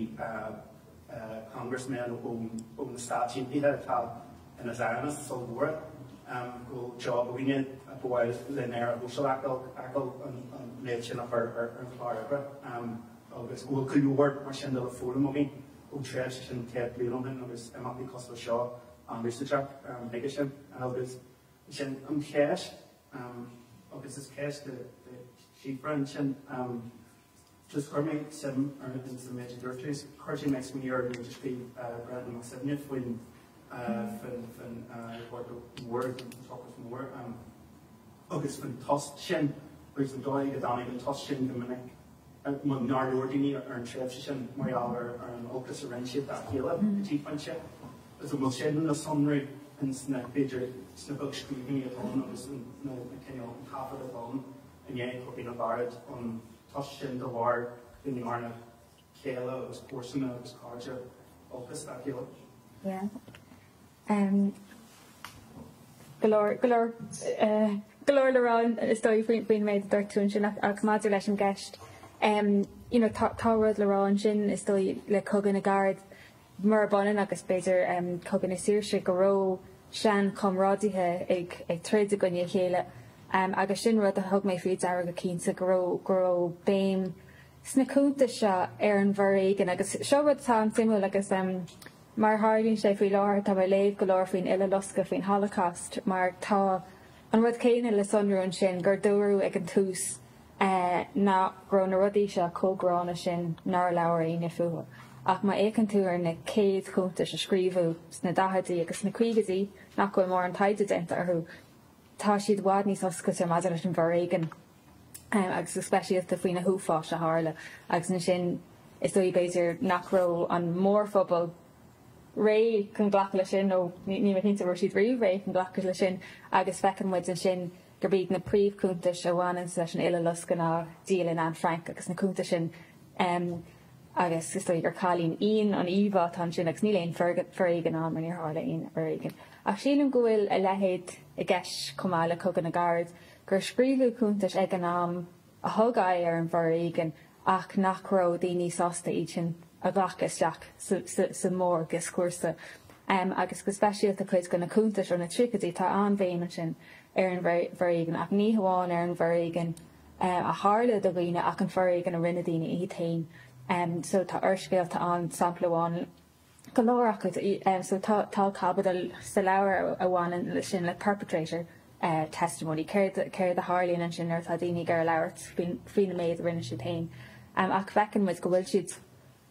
Congressmen ó na Stáit Aontaithe atá ina Zionists ollmhóra, go bhfuil job againne ba mhaith linn Éire shóisialach a fheiceáil an méid sin a chur ar an chlár oibre agus go bhfuil go leor mar sin de le foghlaim againn ón tréimhse sin 100 bliain ó shin agus imeachtaí cosúil leis seo an-úsáideach chuige sin. Agus sin an cheist agus is ceist do Shíofra ansin. Just chuir mé suim ar sa méid a dúirt tú. Chuir mé smaoineamh ar an méid a scríobh Breandán Mac Suibhne faoin faoin faoin Ghorta Mór an tOcras Mór agus faoin tost sin agus an dóigh go dtáinig an tost sin go minic mar nár labhair daoine ar an tréimhse sin mar gheall ar ar an olcas a rinne siad dá chéile go dtí pointe. Agus an bhfuil sin le sonrú ins na b'fhéidir sna beagscríbhinní atá ann agus na cineál an taifead atá ann i ndiaidh Chogadh na gCarad an tost sin de bharr go ndearna céile agus comharsana agus cairde olcas dá chéile. Yeah. Um, go leor, go leor, uh, go leor le rá is dóigh faoin faoin méid a dúirt tú ansin ach, ach maidir leis an gceist, um, you know, tá, tá rud le rá ansin is dóigh le Cogadh na gCarad murab ionann agus b'fhéidir um, Cogadh na Saoirse go raibh seanchomrádaithe ag, ag troid i gcoinne a chéile um, agus sin rud a thug mé faoi deara go cinnte go raibh, go raibh béim sna cuntais seo ar an bhforéigean agus seo rud atá an-suimiúil agus um, mar a tharlaíonn sé faoi láthair tá mé ag léamh go leor faoin Uileloscadh, faoin Holocaust mar tá an rud céanna le sonrú ansin gur dúradh ag an tús nach raibh na rudaí seo chomh gránna sin nár labhair éinne fúthu. Ach má fhéachann tú ar na chéad chuntais a scríobhadh sna daichidí agus sna caogaidí, nach bhfuil mórán taighde déanta orthu, tá siad i bhfad níos oscailte maidir leis an bhforéigean agus go speisialta faoi na huafáis a tharla. Agus ansin is dóigh b'fhéidir nach raibh an mórphobal réidh chun glacadh leis sin, nó níl mé cinnte an raibh siad riamh réidh chun glacadh leis sin, agus feiceann muid ansin gurb iad na príomhchuntais a bhaineanns leis an Uileloscadh ná Dialann Anne Frank agus na cuntais sin agus is dóigh gur cailín íon an íomhá atá ansin agus níl aon foréigean ann mar níor tharla aon fhoréigean. Ach sílim go bhfuil a leithéid i gceist chomh maith le Cogadh na gCarad, gur scríobhadh cuntais ag an am a thug aghaidh ar an bhforéigean ach nach raibh daoine sásta iad sin a ghlacadh isteach sa mhórdhioscúrsa. Agus go speisialta cuid de na cuntais ó na tríochaidí, tá an-bhéim ansin ar an bhforéigean, ach ní hamháin ar an bhforéigean a tharla do dhaoine ach an foréigean a rinne daoine iad féin. So tá úrscéalta ann, sampla amháin, go leor acu. So tá tá caibidil sa leabhar a bhaineann leis sin, le perpetrator testimony, céard céard a tharlaíonn ansin nuair atá daoine ag iarraidh labhairt faoin faoin méid a rinne siad féin. Ach feiceann muid go bhfuil siad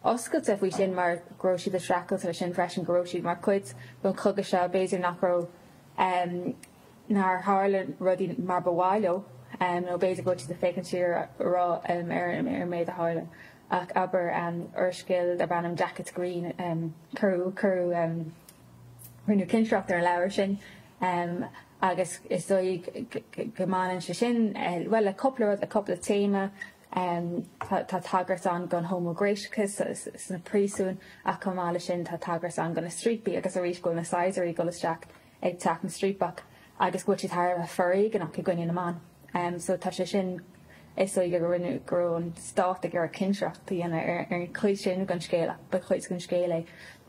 oscailte faoi sin mar go raibh siad ag streachailt leis sin freisin, go raibh siad mar chuid den chogadh seo, b'fhéidir nach raibh. Nár tharla rudaí mar ba mhaith leo, nó b'fhéidir go bhfuil siad ag féachaint siar a rá ar an méid a tharla. Ach abair úrscéal darb ainm Jackets Green, cuireadh, cuireadh, rinneadh cinsireacht ar an leabhar sin agus is dóigh go mbaineann sé sin, bhuel, le cúpla rud, le cúpla téama. Tá tagairt ann don homaighnéasachas sna príosúin ach chomh maith leis sin tá tagairt ann do na striapaí agus arís go bhfuil na saighdiúirí ag dul isteach ag teach na striapach agus go bhfuil siad thar a bheith foréigeanach i gcoinne na mban. So tá sé sin, is dóigh go rinne, go raibh an stát ag iarraidh cinsireacht a dhéanamh ar an chuid sin den scéal ach ba chuid den scéal é.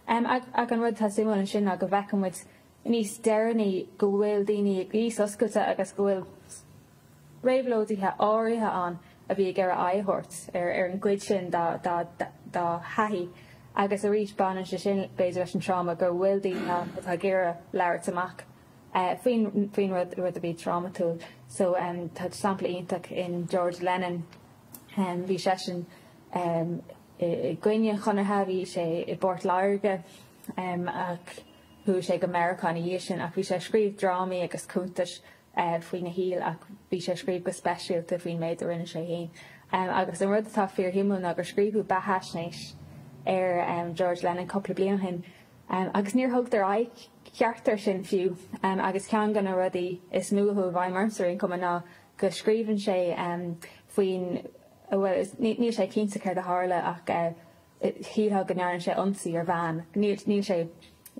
Ach an rud atá suimiúil ansin ná go bhfeiceann muid níos deireanaí go bhfuil daoine níos oscailte agus go bhfuil réabhlóidithe áirithe ann a bhí ag iarraidh aghaidh a thabhairt ar an gcuid sin dá dtaithí agus arís baineann sé sin b'fhéidir leis an tráma go bhfuil daoine ann atá ag iarraidh labhairt amach faoin faoin rud rud a bhí trámatúil. So tá sampla iontach in George Lennon, bhí seisean i gcoinne an Chonartha, bhí sé i bPort Láirge ach chuaigh sé go Meiriceá ina dhiaidh sin ach bhí sé ag scríobh drámaí agus cuntais faoina shaol ach bhí sé ag scríobh go speisialta faoin méid a rinne sé féin. Agus an rud atá fíorshuimiúil ná gur scríobhadh beathaisnéis ar George Lennon cúpla bliain ó shin agus níor thugadar aghaidh cheart air sin fiú agus ceann de na rudaí is mó a chuaigh i bhfeidhm ormsa ar aon chuma ná go scríobhann sé faoin, bhuel níl sé cinnte céard a tharla ach shílfeá go ndearna sé ionsaí ar bhean. Níl, níl sé,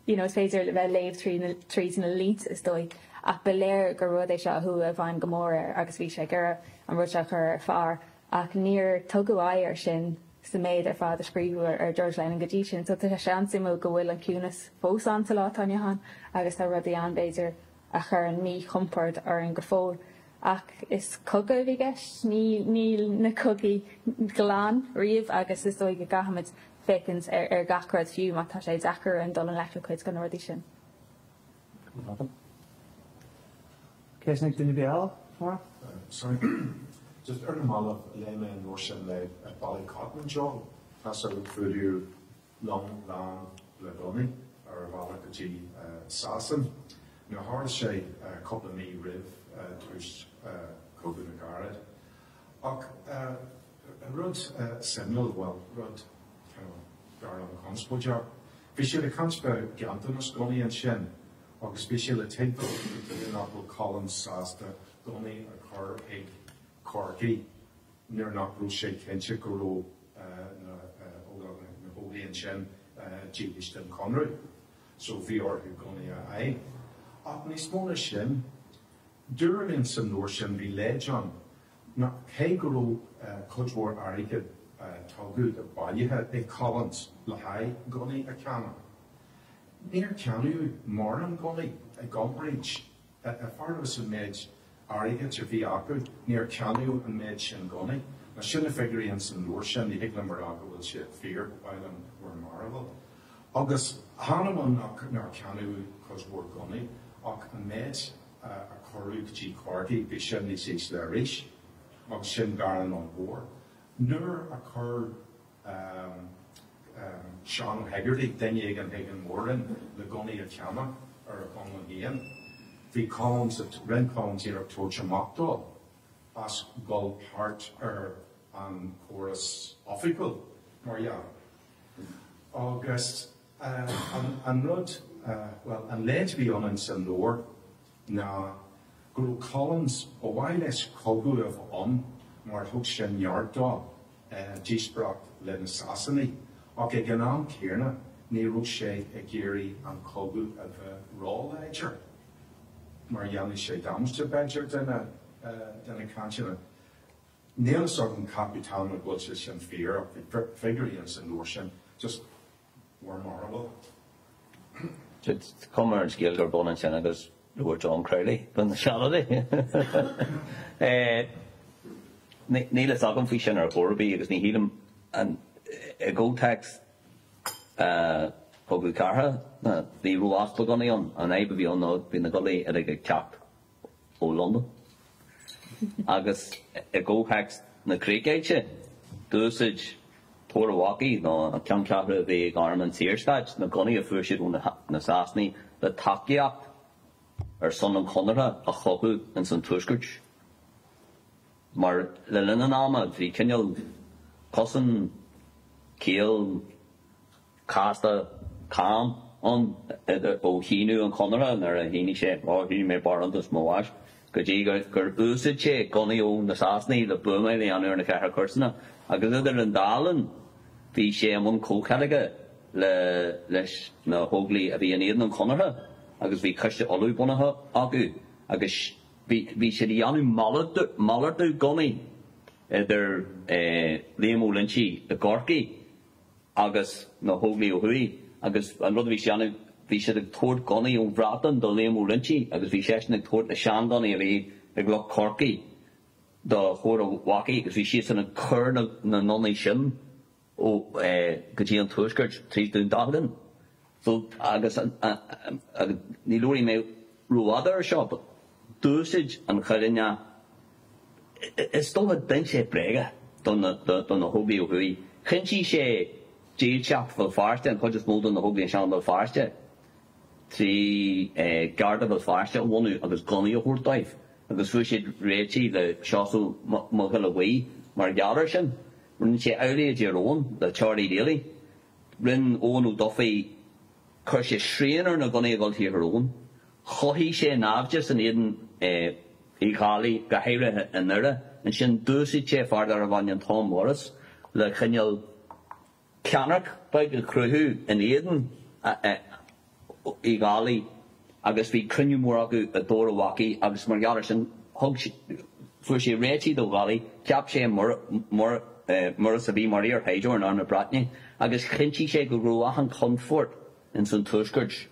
you know, is féidir a bheith ag léamh trí na, tríd na línte is dóigh, ach ba léir gur rud é seo a chuaigh i bhfeidhm go mór air agus bhí sé ag iarraidh an rud seo a chur ar phár ach níor tugadh aghaidh air sin sa méid ar fad a scríobhadh ar George Lennon go dtí sin. So tá sé an-suimiúil go bhfuil an ciúnas fós ann sa lá atá inniu ann agus tá rudaí ann b'fhéidir a chuireann míchompord orainn go fóill. Ach is cogadh a bhí i gceist, níl na cogaí glan riamh agus is dóigh go gcaithfimid féachaint ar gach rud fiú má tá sé deacair orainn dul i ngleic le cuid de na rudaí sin. Ceist ag duine ar bith eile? Maura? Sorry. Just ar na mallaibh, léigh mé an leabhar sin le Ballycotton Joe, tá sé ag fuadú long lán le gunnaí ar a bhealach go dtí Sasain. Now tharla sé cúpla mí roimh tús Cogadh na gCarad. Ach an rud suimiúil, bhuel, rud kind of dar liom conspóideach, bhí siad ag caint fá ganntanas gunnaí ansin agus bhí sé le tuigbheáil go dtí nach bhfuil Collins sásta gunnaí a chur chuig Corcaigh. nuair nach raibh sé cinnte go raibh na na hÓglaigh ansin dílis don Chonradh. So bhí orthu gunnaí a fháil. Ach níos mó ná sin, dúradh linn san leabhar sin, bhí leid ann, nach cé go raibh cuid mhór airgid tugtha bailithe ag Collins le haghaidh gunnaí a cheannach, níor ceannaíodh mórán gunnaí i gcomparáid Fearr leis an méid airgid a bhí acu, níor ceannaíodh an méid sin gunnaí. Now sin na figiúirí ins an leabhar sin, ní thig liom a rá go bhfuil siad fíor, ba mhaith liom bhur mbarúil. Agus chan amháin nár ceannaíodh cuid mhór gunnaí, ach an méid a cuireadh go dtí Corcaigh, bhí sin níos ísle arís, agus sin bearna ollmhór. Nuair a chuir. Seán Hegarty, duine éigin chuig an Mór-Roinn le gunnaí a cheannach ar a chonlán féin. Bhí Collins, rinne Collins iarracht tabhairt amach dó as dhul thart ar an chóras oifigiúil, mar dhea. Agus an rud, bhuel, an leid a bhí ann sa leabhar ná go raibh Collins, ba mhaith leis cogadh a bheith ann mar thug sin neart dó. díospóireacht le na Sasanaigh, ach ag an am céanna ní raibh sé ag iarraidh an cogadh a bheith róláidir mar dhéanfadh sé damáiste b'fhéidir de na de na cainteanna. Níl fhios agam cá t-am go bhfuil sé sin fíor ach bhí figiúirí ins an leabhar sin just bhur mbarúil. Cuma ar an scéal gurb ionann sin agus leabhar John Crowley do na Seanadaí. Níl fhios agam faoi sin ar chor ar bith agus ní shílim i gcomhthéacs Chogadh Cathartha ní raibh easpa gunnaí ann. An fhadhb a bhí ann ná bhí na gunnaí uilig ag teacht ó Londain. Agus i gcomhthéacs na críochdheighilte, d'úsáid Tor a' Bhacaigh, nó an ceanncheathrú a bhí ag Arm an tSaorstáit, na gunnaí a fuair siad ó na Sasanaigh le tacaíocht ar son an Chonartha a chothú ins an Tuaisceart. Mar le linn an ama bhí cineál cosán caol casta cam ann ó shíniú an Chonartha nuair a shínigh sé, ó shínigh mé barántas mo bháis, go dtí gur úsaid sé gunnaí ó na Sasanaigh le buamáil a dhéanamh ar na ceithre cúirteanna agus idir an dá linn bhí sé i mbun comhcheilge le leis na hÓglaigh a bhí in éadan an Chonartha agus bhí Coiste Uladh bunaithe acu agus bhí siad ag déanamh malartú gunnaí idir Liam Ó Loinsigh i gCorcaigh agus na hÓglaigh ó thuaidh agus an rud a bhí siad a dhéanamh bhí siad ag tabhairt gunnaí ón Bhreatain do Liam Ó Loinsigh agus bhí seisean ag tabhairt na seanghunnaí a bhí ag lucht Chorcaí do Chomhairle Mhacaí agus bhí siadsan ag cur na ngunnaí sin ó go dtí an Tuaisceart tríd Dún Dealgan. So agus agus ní labhróidh mé rófhada ar seo but d'úsáid an Coileánach is dócha d'inis sé bréaga do na do na hÓglaigh ó thuaidh. Chinntigh sé dílseacht Bhéal Feirste, an chuid is mó de na hÓglaigh anseo i mBéal Feirste trí Garda Bhéal Feirste a bhunú agus gunnaí a thabhairt dóibh agus fuair siad réitigh le Seosamh Mac Giolla Bhuí mar gheall air sin. Rinne sé amhlaidh i dTír Eoghain le Charlie Daly. Rinne Eoin Ó Dufaigh, chuir sé srian ar na gunnaí a dhul thiar Thír Eoghain. Chothaigh sé naimhdeas in éadan Uí Dhálaigh, go háirithe i nDoire. Ansin d'úsáid sé fear darbh ainm Tom Morris le cineál ceannairc beag a chruthú in éadan Uí Dhálaigh agus bhí cruinniú mór acu i dTór a' Bhacaigh agus mar gheall air sin thug fuair sé réitigh d'Ó Dálaigh, cheap sé Morris a bhí mar iar-shaighdiúir in Arm na Breataine agus chinntigh sé go raibh achan confort ins an Tuaisceart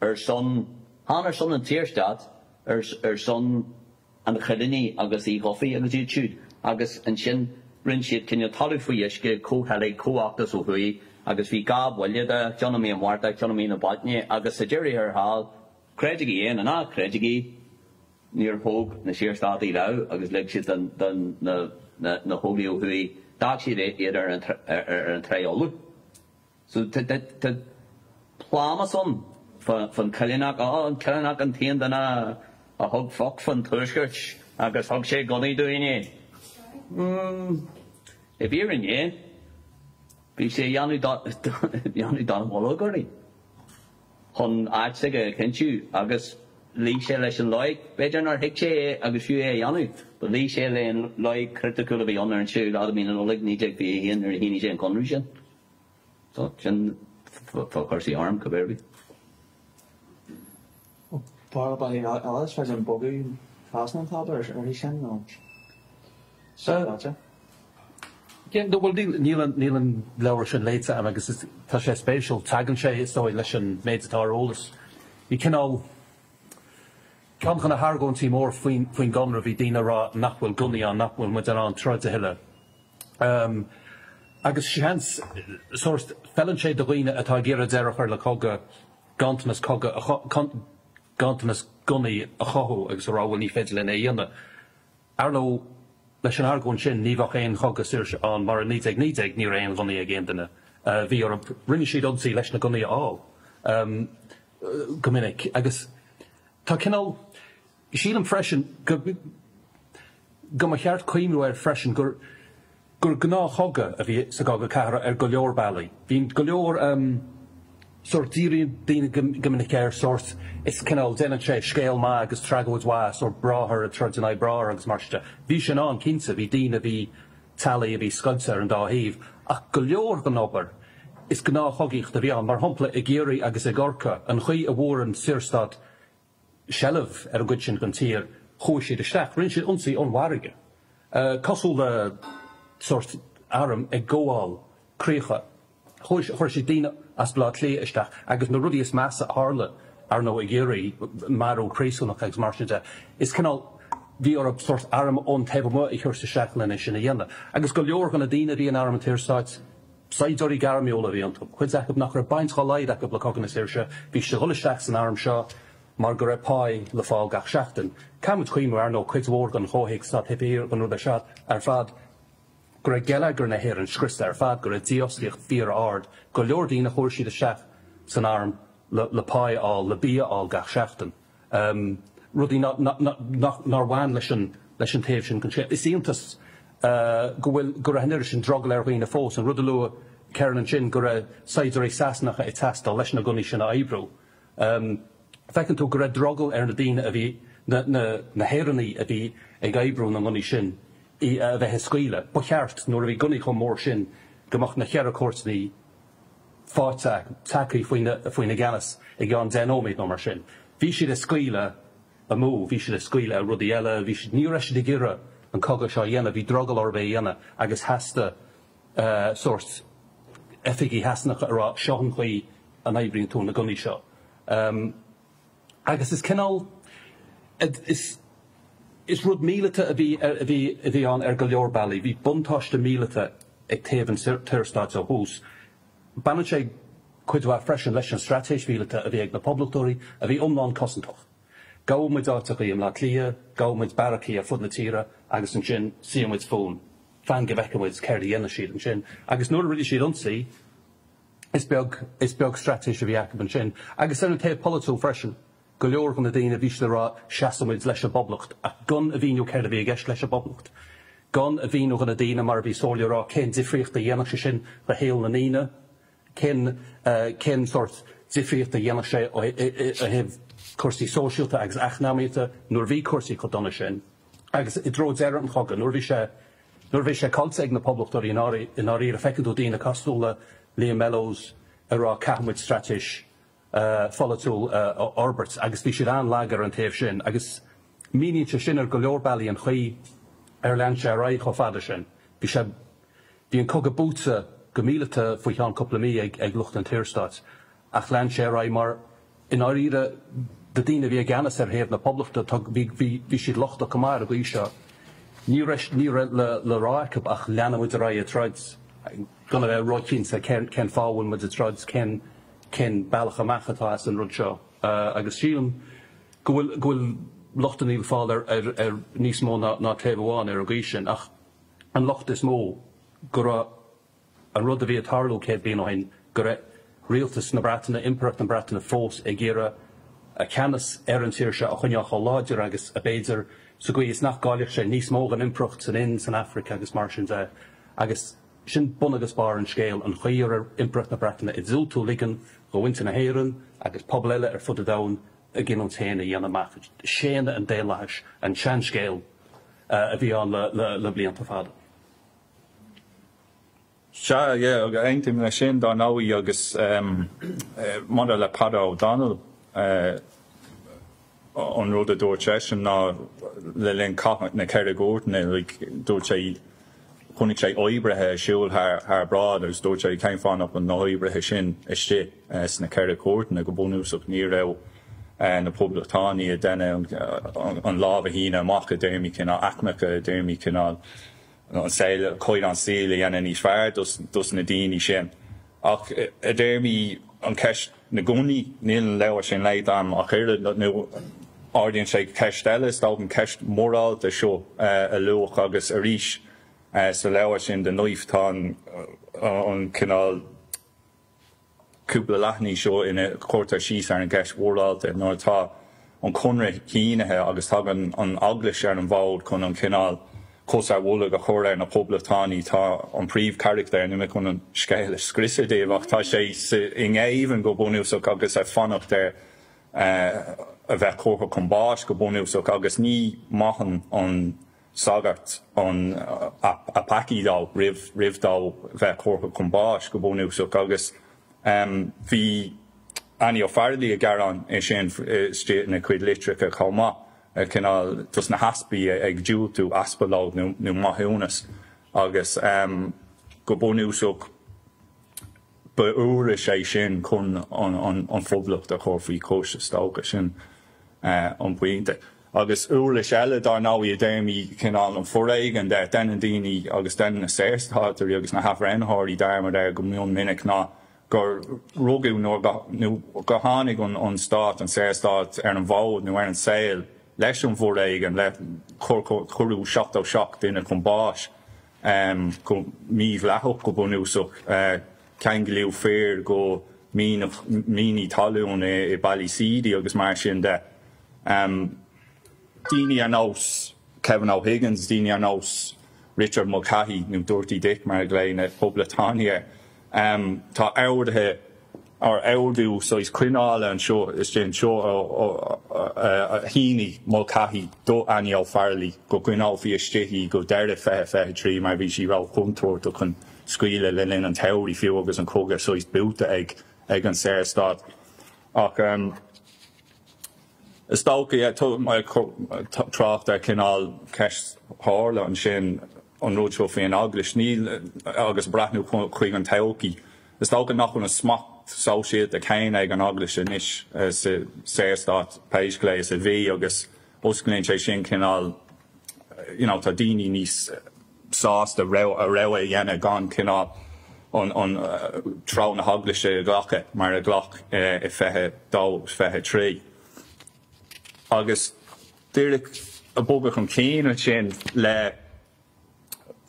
ar son, chan ar son an tSaorstáit, ar son an Choileánaigh agus Uí Dhufaigh agus iad siúd agus ansin rinne siad cineál talamh faoi uisce, comhcheilg, comhfheachtas ó thuaidh agus bhí 2 bhuille de, ceann i mí an Mhárta, ceann i mí na Bealtaine agus sa deireadh thiar thall, creidigí é nó ná creidigí, níor thóg na Saorstátaigh lámh agus lig siad don na hÓglaigh ó thuaidh, d'fhág siad iad ar an Tráigh Uladh. So tá plámás ann fán Choileánach, Ó, an Coileánach an t-aon duine a thug foc fán Tuaisceart agus thug sé gunnaí dúinne. I bhfírinne, bhí sé ag déanamh dallamullóg orainn. chun áit s'aige a chinntiú agus luigh sé leis an loighic, b'fhéidir nár thuig sé é agus fiú é a dhéanamh, but luigh sé le an loighic chriticiúil a bhí ann ar an 6ú lá de mhí na Nollag 1921 nuair a shínigh sé an conradh sin. So, sin fá chúrsaí airm, cibé ar bith. Bhuel, ba é eile is féidir bogadh trasna an tábla uirthi sin nó sábháilte. Bhuel, níl an leabhar sin léite agam agus tá sé spéisiúil. Tagann sé, is dóigh, leis an méid atá ar eolas. Bhí cineál, ceann de na hargóintí mór faoin gConradh, bhí daoine ag rá nach bhfuil gunnaí ann, nach bhfuil muid in ann troid a thuilleadh. Agus seans, sórt, feileann sé do dhaoine atá ag iarraidh deireadh a chur le cogadh, ganntanas cogadh a, ganntanas gunnaí a chothú agus a rá bhuel ní féidir linn é a dhéanamh. Ar ndóigh, leis an argóint sin, ní bheadh aon chogadh saoirse ann mar i 1919 ní raibh aon ghunnaí ag aon duine. Bhí orthu, rinne siad ionsaí leis na gunnaí a fháil go minic. Agus tá cineál, sílim freisin go go mba cheart cuimhniú air freisin gur gur gnáthchogadh a bhí sa gCogadh Cathartha ar go leor bealaí. Bhí go leor sórt, díríonn daoine go minic ar sórt, is cineál, déanann sé scéal maith agus tragóid mhaith, sórt bráthair ag troid in aghaidh bráthar agus mar sin de. Bhí sin ann, cinnte, bhí daoine, bhí teaghlaigh a bhí scoilte ar an dá thaobh, ach go leor den obair, is gnáthchogaíocht a bhí ann. Mar shampla, i gCiarraí agus i gCorcaigh, an chaoi a bhfuair an Saorstát seilbh ar an gcuid sin den tír, chuaigh siad isteach, rinne siad ionsaí ón bhfarraige, cosúil le sórt arm ag gabháil críocha. Chuaigh, chuir siad daoine as Baile Átha Cliath isteach agus na rudaí is measa a tharla, ar ndóigh, i gCiarraí, marú príosúnach agus mar sin de, is cineál, bhí orthu sórt arm ón taobh amuigh a thabhairt isteach lena sin a dhéanamh. Agus go leor de na daoine a bhí in Arm an tSaorstáit, Saighdiúirí gairmiúla a bhí iontu, cuid acu nach raibh baint dá laghad acu le Cogadh na Saoirse. Bhí siad ag dul isteach san arm seo mar go raibh páí le fáil gach seachtain. Caithfidh muid cuimhniú, ar ndóigh, cuid mhór den chomhthéacs atá taobh thiar den rud seo ar fad, go raibh geilleagar na hÉireann scriosta ar fad, go raibh dífhostaíocht fíor-ard, go leor daoine chuaigh siad isteach san arm le páí a fháil, le bia a fháil gach seachtain. Rudaí nár bhain leis an leis an taobh sin den scéal. Is iontas go bhfuil go raibh an oiread sin drogall ar dhaoine fós. An rud a luaigh Kerron ansin, go raibh saighdiúirí Sasanacha ag teastáil leis na gunnaí sin a oibriú. Feiceann tú go raibh drogall ar na daoine a bhí, na na hÉireannaigh a bhí ag oibriú na ngunnaí sin a bheith ag scaoileadh. Ba cheart, nuair a bhí gunnaí chomh mór sin, go mbeadh na cheithre cúirteanna faighte tagtha faoina gceannas i gceann 10 nóiméad nó mar sin. Bhí siad ag scaoileadh amú, bhí siad ag scaoileadh ar rudaí eile, bhí siad, ní raibh siad ag iarraidh an cogadh seo a dhéanamh, bhí drogall orthu é a dhéanamh agus theastaigh sórt oifigigh Shasanacha a rá seo an chaoi a n-oibríonn tú na gunnaí seo. Agus is cineál, is, is rud míleata a bhí, a bhí, a bhí ann ar go leor bealaí. Bhí buntáiste míleata ag taobh an tSaorstáit ó thús. Baineann sé cuid mhaith freisin leis an straitéis mhíleata a bhí ag na Poblachtóirí, a bhí iomlán cosantach. Gabhfaidh muid áiteachaí i mBleá Cliath, gabhfaidh muid beairicí ar fud na tíre agus ansin suífidh muid fúinn, fan go bhfeicfidh muid céard a dhéanfaidh siad ansin. Agus nuair a rinne siad ionsaí, is beag, is beag straitéis a bhí acu ansin. Agus ar an taobh polaitiúil freisin, go leor de na daoine, bhí siad ag rá seasfaidh muid leis an bPoblacht, ach gan a mhíniú céard a bhí i gceist leis an bPoblacht. Gan a mhíniú do na daoine, mar a bhí Somhairle ag rá, cén difríocht a dhéanfadh sé sin do shaol na ndaoine, cén, cén sórt difríocht a dhéanfadh sé ó thaobh cúrsaí sóisialta agus eacnamaíochta nuair a bhí cúrsaí chomh dona sin. Agus i dtreo deireadh an chogaidh, nuair a bhí sé, nuair a bhí sé caillte ag na Poblachtóirí i ndáiríre, feiceann tú daoine cosúil le Liam Mellows ag rá caithfidh muid straitéis pholaitiúil a fhorbairt agus bhí siad an-lag ar an taobh sin agus míníonn sé sin ar go leor bealaí an chaoi ar lean sé ar aghaidh chomh fada sin. Bhí sé, bhí an cogadh buaite go míleata faoi cheann cúpla mí ag lucht an tSaorstáit ach lean sé ar aghaidh mar i ndáiríre na daoine a bhí i gceannas ar thaobh na Poblachta bhí, bhí, bhí siad lochtach go maith ar an gcaoi seo. Ní raibh, ní raibh le, le rá acu ach leanfaidh muid ar aghaidh ag troid gan a bheith róchinnte cén, cén fáth a bhfuil muid ag troid, cén, cén bealach amach atá as an rud seo agus sílim go bhfuil go bhfuil lochtanna le fáil ar ar ar níos mó ná ná taobh amháin ar an gcaoi sin ach an locht is mó go raibh an rud a bhí ag tarlú 100 bliain ó shin go raibh rialtas na Breataine, Impireacht na Breataine fós ag iarraidh a ceannas ar an tír seo a choinneáil chomh láidir agus ab fhéidir sa gcaoi is nach gcaillfeadh sé níos mó den impireacht san Ind, san Afraic agus mar sin de agus Sin bun agus barr an scéil, an chaoi a raibh Impireacht na Breataine ag diúltú ligean do mhuintir na hÉireann agus pobail eile ar fud an domhain a gcinniúint féin a dhéanamh amach. Séanadh an daonlathais an seanscéal a bhí ann le blianta fada. Sea, yeah, aontaím leis sin, dar ndóigh, agus maidir le Peadar O'Donnell, An rud a dúirt seisean ná le linn Chath na Ceithre Cúirteanna, like, dúirt sé, chonaic sé oibrithe ag siúl thar bráid agus dúirt sé cén fáth nach bhfuil na hoibrithe sin istigh sna Ceithre Cúirteanna. Go bunúsach ní raibh na poblachtánaigh ag déanamh an lámh a shíneadh amach i dtéarmaí cineál aicmeacha, i dtéarmaí cineál an saol, caighdeán saoil a dhéanamh níos fearr dos na daoine sin. Ach i dtéarmaí an cheist na ngunnaí, níl an leabhar sin léite agam ach oiread, nó ardaíonn sé ceist eile, is dócha, an cheist mhorálta seo a luadh agus arís sa leabhar sin The Knife tá an cineál cúpla leathanaigh seo ina chuirtear síos ar an gceist mhorálta nuair atá an conradh sínithe agus tagann an Eaglais ar an bhfód chun an cineál cos ar bholg a chur ar na Poblachtánaigh. Tá an príomhcharachtar, níl mé chun an scéal a scriosadh daoibh, ach tá sé i ngéibheann go bunúsach agus ag fanacht ar a bheith curtha chun báis go bunúsach agus ní mhaitheann an sagart an a peacaí dó roimh dó bheith curtha chun báis go bunúsach agus bhí Annie O'Farrelly ag gearán é sin istigh ina cuid litreacha chomh maith, cineál dos na heaspaí ag diúltú aspalóid nó maithiúnas agus go bunúsach ba uirlis é sin chun an Phoblacht a chur faoi chois, is dócha. Sin an pointe. Agus uirlis eile, dar ndóigh, i dtéarmaí cineál an foréigin de, déanann daoine agus déanann na Saorstátairí agus na hAthbhreithnitheoirí dearmad air go mion minic ná gur rugadh nó gur tháinig an stát, an Saorstát, ar an bhfód nó ar an saol leis an bhforéigean, le cuireadh 77 duine chun báis go mídhleathach go bunúsach, ceanglaíodh fir go mianaigh, mianaigh talún i Ballyseedy agus mar sin de. Daoine ar nós Kevin O'Higgins, daoine ar nós Richard Mulcahy nó Dirty Dick mar a ghlaoigh na Poblachtánaigh air. Tá orduithe or ordú saghas coinneála anseo istigh anseo a shínigh Mulcahy do Annie O'Farrelly go gcoinneofaí istigh í go deireadh 2023 mar bhí sí ró-chontúirteach chun scaoileadh le linn an tsamhraidh fiú agus an cogadh saghas buaite ag ag an Saorstát. Ach is dócha, yeah, trácht ar chineál ceist tharla ansin an rud seo faoin Eaglais, níl, agus breathnú chuig an todhchaí, is dócha nach bhfuil an smacht sóisialta céanna ag an Eaglais anois sa Saorstát pé scéal é is a bhí agus osclaíonn sé sin cineál, you know, tá daoine níos sásta a rogha a dhéanamh gan cineál an treo na hEaglaise a ghlacadh mar a ghlac i 22 23. Agus díreach ag bogadh chun cinn ansin le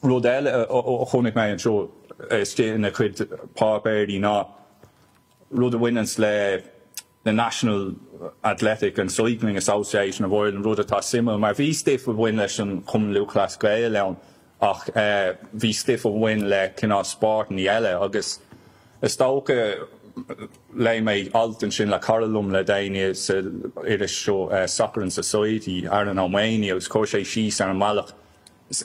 rud eile a chonaic mé anseo istigh ina chuid páipéirí ná rud a bhaineanns le the National Athletic and Cycling Association of Ireland, rud atá suimiúil mar bhí stuif a bhain leis an Chumann Lúthchleas Gael ann ach bhí stuif a bhain le cineál spórtanna eile agus is dócha léigh mé alt ansin le cara liom le déanaí sa iris seo Soccer and Society, Aaron Ó Maonaigh agus chuir sé síos ar an mbealach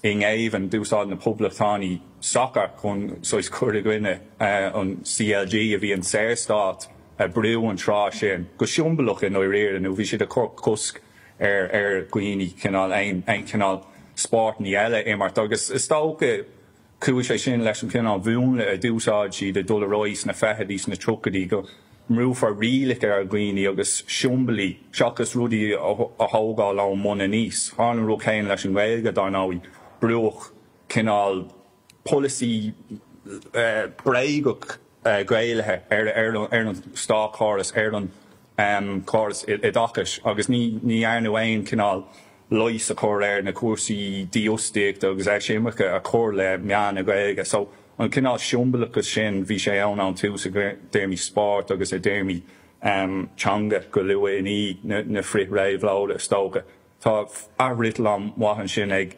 i ngéibheann, d'úsáid na Poblachtánaigh sacar chun saghas cur i gcoinne an CLG a bhí an Saorstát a brú an tráth sin, go siombalach i ndáiríre, nó bhí siad ag cur cosc ar ar dhaoine cineál aon aon chineál spórtanna eile a imirt agus is dócha chuaigh sé sin leis an chineál mhúnla a d'úsáid siad ag dul ar aghaidh sna fichidí, sna tríochaidí go mbrúfar rialacha ar dhaoine agus siombailí seachas rudaí a thógáil ón mbun aníos. Tharla an rud céanna leis an nGaeilge, dar ndóigh. Brúdh cineál polasaí bréagach Gaelaithe ar an státchóras, ar an chóras oideachais agus ní dhearnadh aon chineál leigheas a chur ar na cúrsaí dífhostaíochta agus eisimirce a chur le meath na Gaeilge. So an cineál siombalachas sin, bhí sé ann ón tús i dtéarmaí spóirt agus i dtéarmaí teanga go luath i ndiaidh na frith-réabhlóide is dócha. Tá athfhriotal an-mhaith ansin ag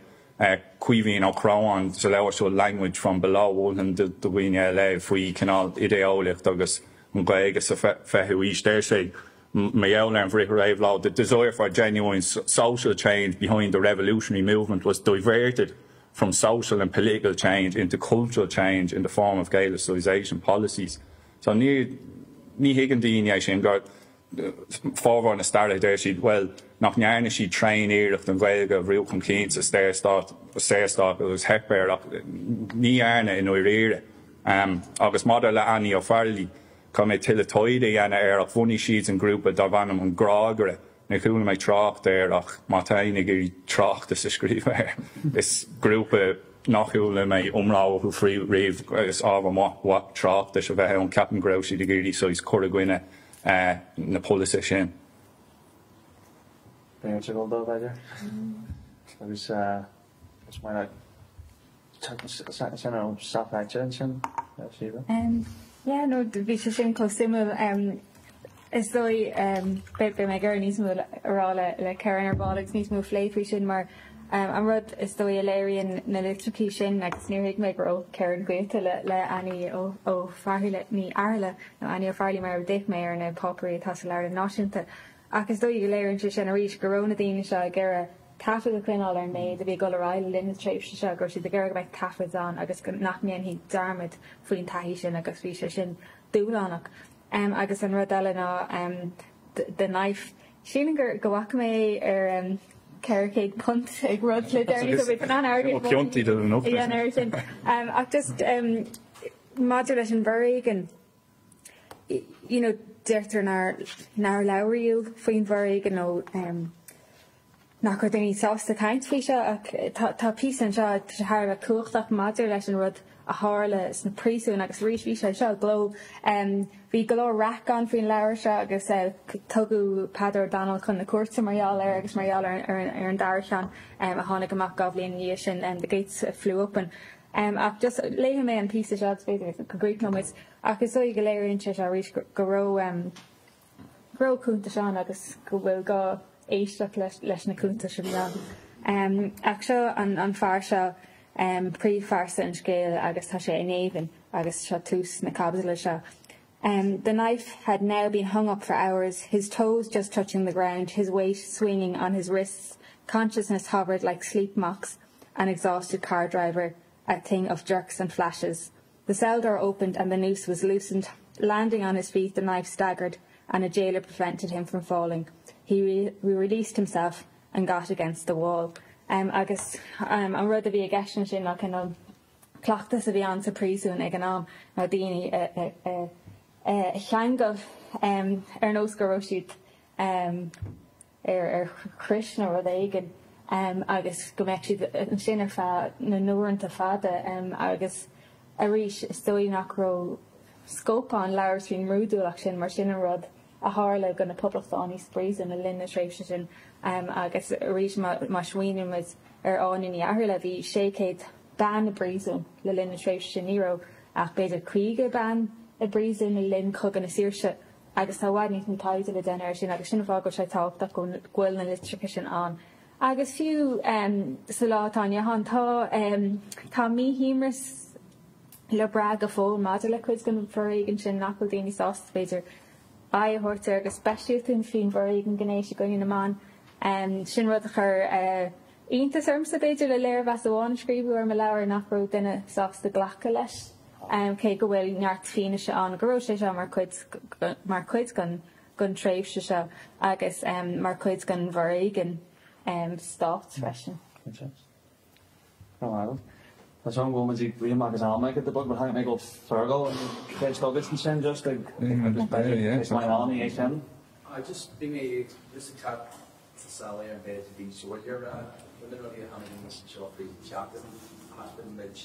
Caoimhín Ó Cróháin sa leabhar seo Language from Below, mholfainn do dhaoine é a léamh, faoi chineál idé-eolaíocht agus an Ghaeilge sa 20ú haois. Deir sé, mar gheall ar an bhfrith-réabhlóid, the desire for genuine social change behind the revolutionary movement was diverted from social and political change into cultural change in the form of Gaelicisation policies. So ní ní thuigeann daoine é sin gur formhór na staraithe deir siad, bhuel, nach ndearna siad tréan-iarracht an Ghaeilge a bhrú chun cinn sa Saorstát, Saorstát agus theip air ach ní dhearna i ndáiríre. Agus maidir le Annie O'Farrelly, Caithfidh mé tuilleadh taighde a dhéanamh air ach bhunaigh siad an grúpa darb ainm An Grágaire. Níor chuala mé trácht air ach má tá éinne ag iarraidh tráchtas a scríobh air, is grúpa nach chuala mé iomrá orthu faoi riamh is ábhar maith tráchtais a bheith ann. Ceapaim go raibh siad ag iarraidh saghas cur i gcoinne na polasaithe sin. B'fhéidir ag dul dó, b'fhéidir. Agus is maith leat sin ó South ansin, Síomha? Yeah, no, bhí sé sin chomh suimiúil. Is dóigh beidh mé ag iarraidh níos mó a rá le Karen ar ball agus níos mó plé faoi sin mar an rud is dóigh a léiríonn na litreacha sin agus níor thuig mé go raibh Karen gaolta le Annie Ó Fearghaíle, Ní Fhearghaile nó Annie O'Farrelly mar a d'fhéach mé ar na páipéirí atá sa Leabharlann Náisiúnta. Ach is dóigh go léiríonn sé sin arís go raibh na daoine seo ag iarraidh taifead a choinneáil ar an méid a bhí ag dul ar aghaidh le linn na tréimhse seo, go raibh siad ag iarraidh go mbeadh taifead ann agus go nach ndéanfaí dearmad faoin taithí sin agus bhí sé sin dúshlánach. Agus an rud eile ná The Knife. Sílim gur go bhfaca mé é ar £400 ag rud le deireanaí so bhí an-airgead a dhéanamh air sin. Ach just maidir leis an bhforéigean, you know, deirtear nár nár labhraíodh faoin bhforéigean nó nach raibh daoine sásta caint faoi seo ach tá tá píosa anseo tá sé thar a bheith cumhachtach maidir leis an rud a tharla sna príosúin agus arís bhí sé seo i gcló. Bhí go leor raic ann faoin leabhar seo agus tugadh Peadar O'Donnell chun na cúirte mar gheall air agus mar gheall ar ar an dara ceann a tháinig amach 2 bhliain ina dhiaidh sin, The Gates Flew Open. Ach just léifidh mé an píosa seo agus b'fhéidir go gcríochnóidh muid. Ach is dóigh go léiríonn sé seo arís go raibh go raibh cuntais ann agus go bhfuil gá éisteacht leis na cuntais a bhí ann. Ach seo an fear seo, príomhphearsa an scéil agus tá sé i ngéibheann agus seo tús na caibidle seo. The knife had now been hung up for hours, his toes just touching the ground, his weight swinging on his wrists, consciousness hovered like sleep mocks an exhausted car driver, a thing of jerks and flashes. The cell door opened and the noose was loosened. Landing on his feet, the knife staggered and a jailer prevented him from falling. He re released himself and got against the wall. Um, agus um, an rud a bhí i gceist ansin ná cineál cleachtas a bhí ann sa príosún ag an am ná daoine a, a, a, a cheangal um, ar nós go raibh siad um, ar ar chrois nó rud éigin agus go mbeadh siad ansin ar feadh na n-uaireanta fada agus arís is dóigh nach raibh scóip ann labhairt faoin mbrúidiúlacht sin mar sin an rud a tharla do na poblachtánaigh sa bpríosún le linn na tréimhse sin agus arís má smaoinímid ar Áine Ní Fhearghaile bhí 600 bean i bpríosún le linn na tréimhse sin ní raibh ach b'fhéidir 50 bean i bpríosún le linn Chogadh na Saoirse. Agus tá i bhfad níos mó taighde le déanamh air sin agus sin an fáth go bhfuil sé tábhachtach go bhfuil na litreacha sin ann. Agus fiú sa lá atá inniu ann, tá tá míshuaimhneas le brath go fóill maidir le cuid den bhforéigean sin nach bhfuil daoine sásta, b'fhéidir, aghaidh a thabhairt air, go speisialta faoin bhforéigean gnéis i gcoinne na mban. Sin rud a chuir iontas ormsa, b'fhéidir, le léirmheas amháin a scríobhadh ar mo leabhar nach raibh duine sásta glacadh leis. Cé go bhfuil neart fianaise ann go raibh sé seo mar chuid mar chuid den den tréimhse seo agus mar chuid den bhforéigean stáit freisin. Cinnte. Go Tá súil agam go bhfuil muid ag rith amach as am ag the bug, but tháinig mé go Fergal an cheist agat ansin just ag agus b'fhéidir is maith ann é sin. I just bhí mé just ag teacht sa samhlaigh ar an mhéid a bhí Somhairle a rá, rud na rudaí a tháinig aníos anseo fríd an tseachtain, thaispeáin muid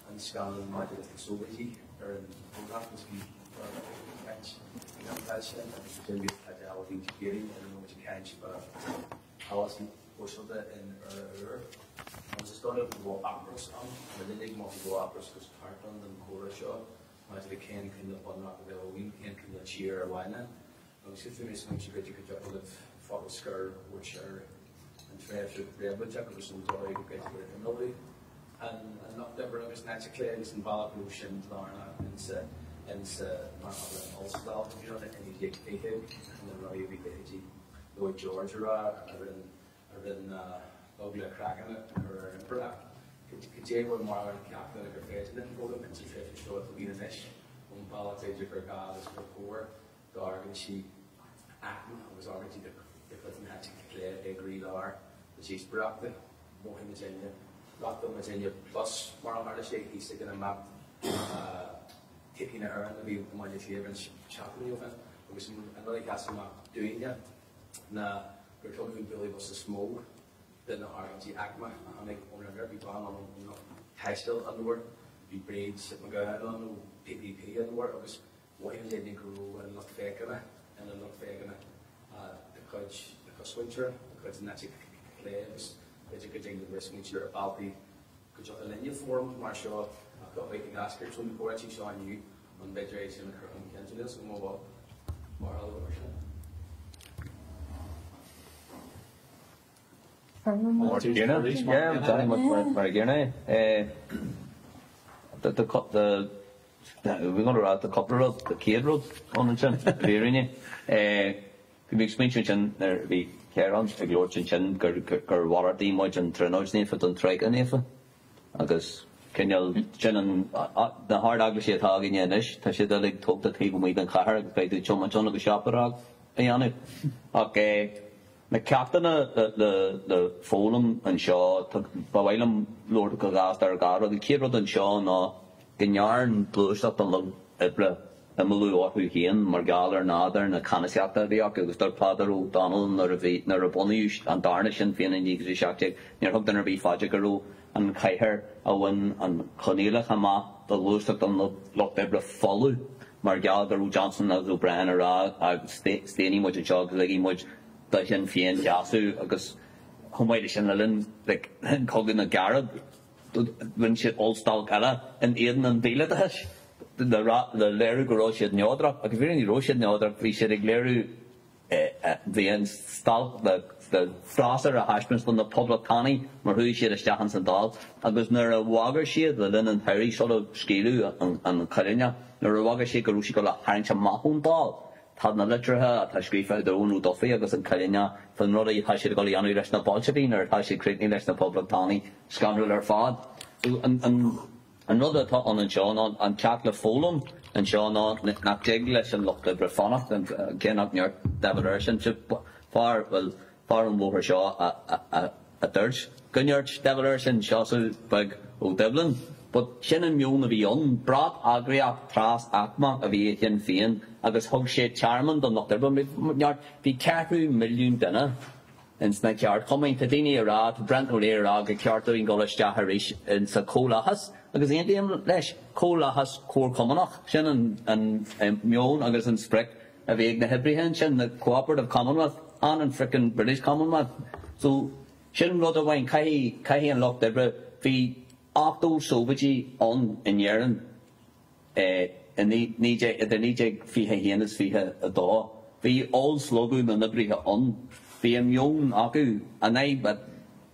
an scannán maidir leis na Sóivéidí ar an Bhunreacht agus bhí Fergal ag caint ag an ócáid sin agus ansin bhí teideal a bhí ag iarraidh ina raibh muid ag caint fá pholasaí shóisialta in Éire úr. Agus is dóigh liom go bhfuil ocras ann, mar duine ag mothú go bhfuil ocras agus tart ann don chomhrá seo maidir le cén cineál bunreacht a bheadh againn, cén cineál tír ar mhaith linn. Agus bhí mé ag smaointiú b'fhéidir go dtiocfadh libh focal scoir a thabhairt ar an tréimhse réabhlóideach agus an dóigh go b'fhéidir gur imeallú an lucht oibre agus an eite chlé agus an bealach go raibh sin lárnach insa insa mar shampla an ollstailc a bhí ann i 1920 na rudaí a bhí leithéidí Lloyd George a rá a rinne a rinne eagla craiceann a chur ar an impireacht. Cad é bhfuil mar cheachtanna gur féidir linn foghlaim insa tréimhse seo atá againn anois ón bealach b'fhéidir gur gá agus gur chóir d'argóintí aicme agus argóintí de chuid na heite clé i gcroílár na díospóireachta. Mhothaigh muidinne, reáchtáil muidinne Plus, mar a tharla sé, thíos ag an imeacht Cipíní na hÉireann a bhí i mBaile Átha Cliath roinnt seachtainí ó shin agus an rud a sheas amach dúinne ná gur tugadh an bualadh bos is mó de na hargóintí aicme a tháinig ón imreoir. Bhí bean ann ón lucht taistil a labhair, bhí Bríd McGowan ann ó PPP a labhair agus Mhothaigh muidinne go raibh an lucht féachana ina lucht féachana de chuid na cosmhuintire, de chuid an eite chlé agus b'fhéidir go dtig linn smaointiú ar bhealtaí go dtiocfadh linne fóram mar seo a chothú ag eascairt ó na comhráití seo inniu an b'fhéidir é sin a chur chun cinn. So níl 's agam an bhfuil barúil agat mar sin. Yeah, mar a gcéanna é. The Bhí mé ag rá tá cúpla rud, the chéad rud ann ansin, i bhfírinne. Bhí mé ag smaointiú ansin nuair a bhí Ciarán ag labhairt ansin gur gur mhalartaigh muid an Tríonóid Naofa don Troika Naofa agus cineál sin an na hard-eaglaisí atá againne anois, tá siad uilig tógtha taobh amuigh den chathair agus beidh tú ag tiomáint ann agus siopadóireacht a dhéanamh. Ach na ceachtanna le foghlaim anseo, ba mhaith liom labhairt go gasta ar dhá rud. An chéad rud anseo ná go ndearn Gluaiseacht an Lucht Oibre imeallú orthu féin mar gheall ar nádúr na ceannasaíochta a bhí acu agus dúirt Peadar O'Donnell nuair a bhí nuair a bunaíodh an darna Sinn Féin i 1917 níor thug duine ar bith fá dear go raibh an chathair a bhain an coinníollacha amach do Ghluaiseacht an Lucht Oibre folamh mar gheall go raibh Johnson agus O'Brien ag rá staonfaidh muid anseo agus ligfidh muid do Shinn Féin seasamh agus chomh maith leis sin le linn Cogadh na gCarad rinne siad ollstailc eile in éadan an mhíleatachais le léiriú go raibh siad neodrach agus really ní raibh siad neodrach bhí siad ag léiriú. Bhí an stailc le freasúra a thaispeáint do na Poblachtánaigh mar chuaigh siad isteach ins an Dáil agus nuair a bhagair siad le linn an tsamhraidh sular scaoileadh an Coileánach, nuair a bhagair siad go raibh siad ag dul a tharraingt amach ón Dáil, tá na litreacha atá scríofa idir Eoin Ó Dufaigh agus an Coileánach fán rud atá siad ag dul a dhéanamh leis na Boilsivigh nuair atá siad críochnaithe leis na Poblachtánaigh scanrúil ar fad. An rud atá ann anseo ná an ceacht le foghlaim anseo ná nach dtig leis an lucht oibre fanacht, cé nach ndúirt de Valera sin, fear, bhuel, fear ón bhóthar seo a dúirt go ndúirt de Valera sin, Seosamh Beag Ó Doibhlin. But sin an meon a bhí ann. Brat-eagraíocht tras-aicmeach a bhí i Sinn Féin agus thug sé tearmann don lucht oibre. Bhí ceathrú milliún duine ins na ceardchumainn. Tá daoine ag rá, tá Brendan O'Leary ag rá gur ceart dúinn dul isteach arís insa chomhlathas agus aontaím leis, comhlathas comharchumannach, sin an meon agus an sprioc a bhí ag na hoibrithe ansin, the cooperative commonwealth and an frickin' British Commonwealth. So sin rud amháin, caithfidh, caithfidh an lucht oibre, bhí 80 sóivéidí ann in Éirinn, idir 1921 is 22. Bhí ollshlógadh na n-oibrithe ann. Bhí an meon acu. An fhadhb a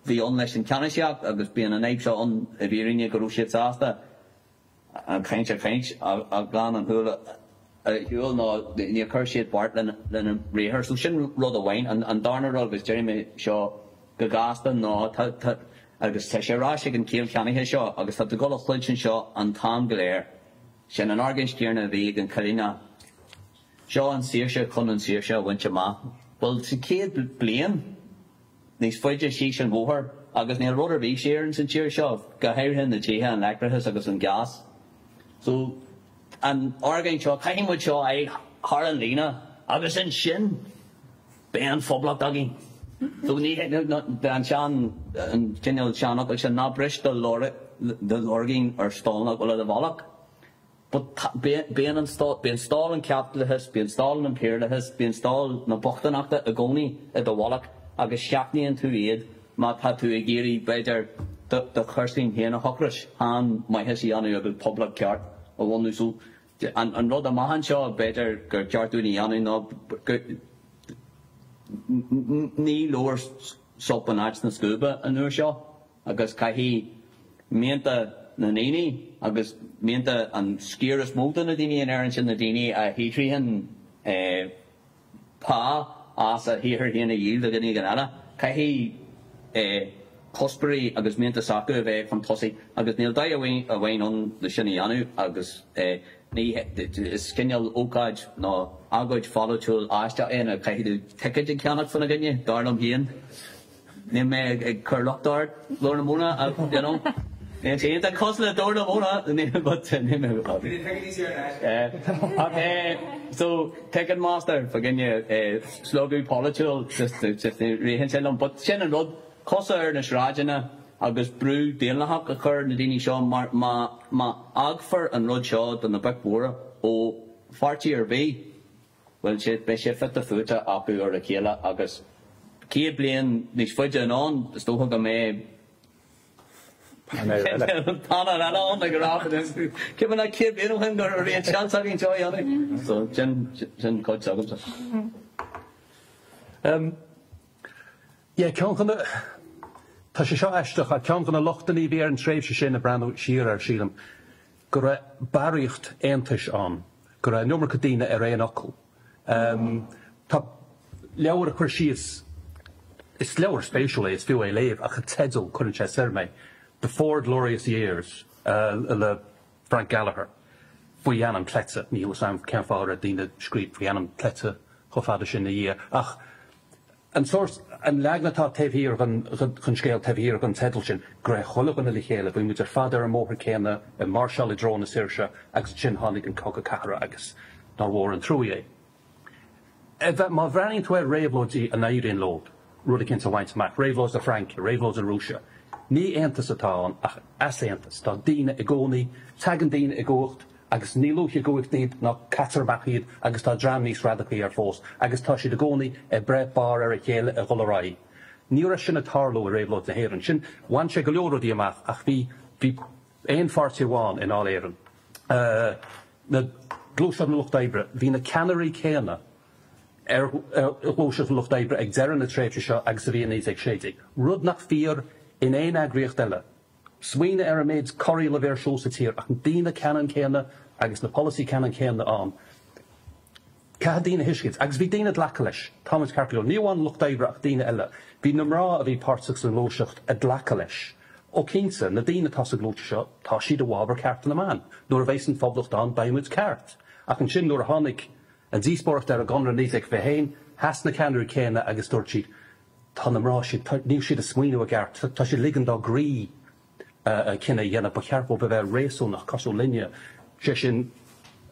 bhí ann leis an cheannasaíocht, agus bíonn an fhadhb seo ann i bhfírinne, go raibh siad sásta an chaint a chaint ach gan an tsúil a shiúl nó níor chuir siad beart lena mbriathar. So sin rud amháin. An darna rud, agus déarfaidh mé seo go gasta, ná tá, Agus tá sé ar ais ag an chéill cheannaithe seo agus tá tú ag dul a chluinstin seo an t-am go léir. Sin an argóint chéanna a bhí ag an Choileánach. Seo an saoirse chun an saoirse a bhaint amach. Bhuel, tá 100 bliain níos faide síos an bhóthar agus níl rud ar bith saor ins an tír seo, go háirithe na tithe, an leictreachas agus an gás. So, an argóint seo, caithfidh muid seo a fháil thar an líne agus ansin, Beidh an phoblacht againn. So ní an sean, an cineál seanfhocal sin, ná bris do lorgain ar stól nach bhfuil i do mhullach. But bíonn an stól, bíonn stól an chaipitleachais, bíonn stól an impiriúlachais, bíonn stól na bochtaineachta i gcónaí i do mhullach agus seachnaíonn tú iad má tá tú ag iarraidh, b'fhéidir, do chúrsaí féin a shocrú, chan maitheas a dhéanamh agus poblacht ceart a bhunú. So An rud amach anseo, b'fhéidir, gur ceart dúinn a dhéanamh ná go ní leor sop in áit na scuaibe an uair seo agus caithfidh mianta na ndaoine agus mianta an sciar is mó de na daoine in Éirinn, sin na daoine a shaothraíonn pá as a shaothar féin a dhíol do dhuine éigin eile. Caithfidh cuspóirí agus mianta s'acu a bheith chun tosaigh agus níl dóigh amháin ann le sin a dhéanamh agus ní is cineál ócáid nó agóid pholaitiúil aisteach é ina caithfidh tú ticéid a cheannach fána gcoinne, dar liom féin. Níl mé ag cur locht ort, Glór na Móna, ach, you know, níl sé iontach cosúil le Glór na Móna, níl, but níl mé Bhí na ticéidí saor in aisce. Ach eh, so, Ticketmaster, fá choinne eh, slógadh polaitiúil, just, just ritheann sé liom. But sin an rud, cosa ar na sráideanna agus brú daonlathach a chur ar na daoine seo mar má, má fhágfar an rud seo do na boic mhóra ó pháirtí ar bith, Bhuel, sé, beidh sé fite fuaite acu ar a chéile agus 100 bliain níos faide anonn, is dócha go mbeidh painéal eile ann ag rá cé nach 100 bliain ó shin go raibh an seans againn seo a dhéanamh. So, sin, sin cuid s'agamsa. Yeah, ceann de na, tá sé seo aisteach, ach ceann de na lochtanna a bhí ar an tréimhse sin ag breathnú siar air, sílim, go raibh barraíocht aontais ann, go raibh an iomarca daoine ar aon fhocal. Tá leabhar ag cur síos, is leabhar spéisiúil é, is fiú é a léamh, ach an teideal, cuireann sé soir mé, The Four Glorious Years le Frank Gallagher, faoi ainm cleite, níl 'fhios a'm cén fáth a raibh daoine ag scríobh faoi ainm cleite chomh fada sin ina dhiaidh, ach An sórt, an leagan atá taobh thiar den scéal, taobh thiar den teideal sin, go raibh chuile dhuine le chéile, bhí muid ar fad ar an mbóthar céanna, ag máirseáil i dtreo na saoirse agus ansin tháinig an Cogadh Cathartha agus nár mhór an trua é. Má bhreathnaíonn tú ar réabhlóidí a n-éiríonn leo rud eicínt a bhaint amach, réabhlóid na Fraince, réabhlóid na Rúise, ní aontas atá ann ach easaontas. Tá daoine i gcónaí, tagann daoine i gcumhacht, agus ní luaithe i gcumhacht iad ná caitear amach iad agus tá dream níos radacaí air fós agus tá siad i gcónaí ag breith barr ar a chéile ag dul ar aghaidh. Ní raibh sin ag tarlú i réabhlóid na hÉireann. Sin, bhain sé go leor rudaí amach ach bhí, bhí aon pháirtí amháin i nDáil Éireann, na Gluaiseacht na Lucht Oibre, bhí na ceannairí céanna. ar Ghluaiseacht an Lucht Oibre ag deireadh na tréimhse seo agus a bhí i 1916, rud nach fíor in aon eagraíocht eile. Smaoinigh ar an méid corraíl a bhí ar siúl sa tír ach na daoine ceannann céanna agus na polasaithe ceannann céanna ann. Caithfidh daoine a thuiscint, agus bhí daoine ag glacadh leis, táimid ceart go leor, ní amháin an lucht oibre ach daoine eile, bhí na mná a bhí páirteach sa ghluaiseacht ag glacadh leis. Ó cinnte, na daoine atá sa ghluaiseacht seo, tá siad i bhfabhar cearta na mban. Nuair a bheas an Phoblacht ann, beidh muid ceart. Ach ansin nuair a tháinig an díospóireacht ar an gConradh 1921, sheas na ceannairí céanna agus dúirt siad, tá na mná, siad, níl siad ag smaoineamh i gceart, tá siad ag ligean dá gcroí cinneadh a dhéanamh, ba cheart dóibh a bheith réasúnach, cosúil linne, sé sin,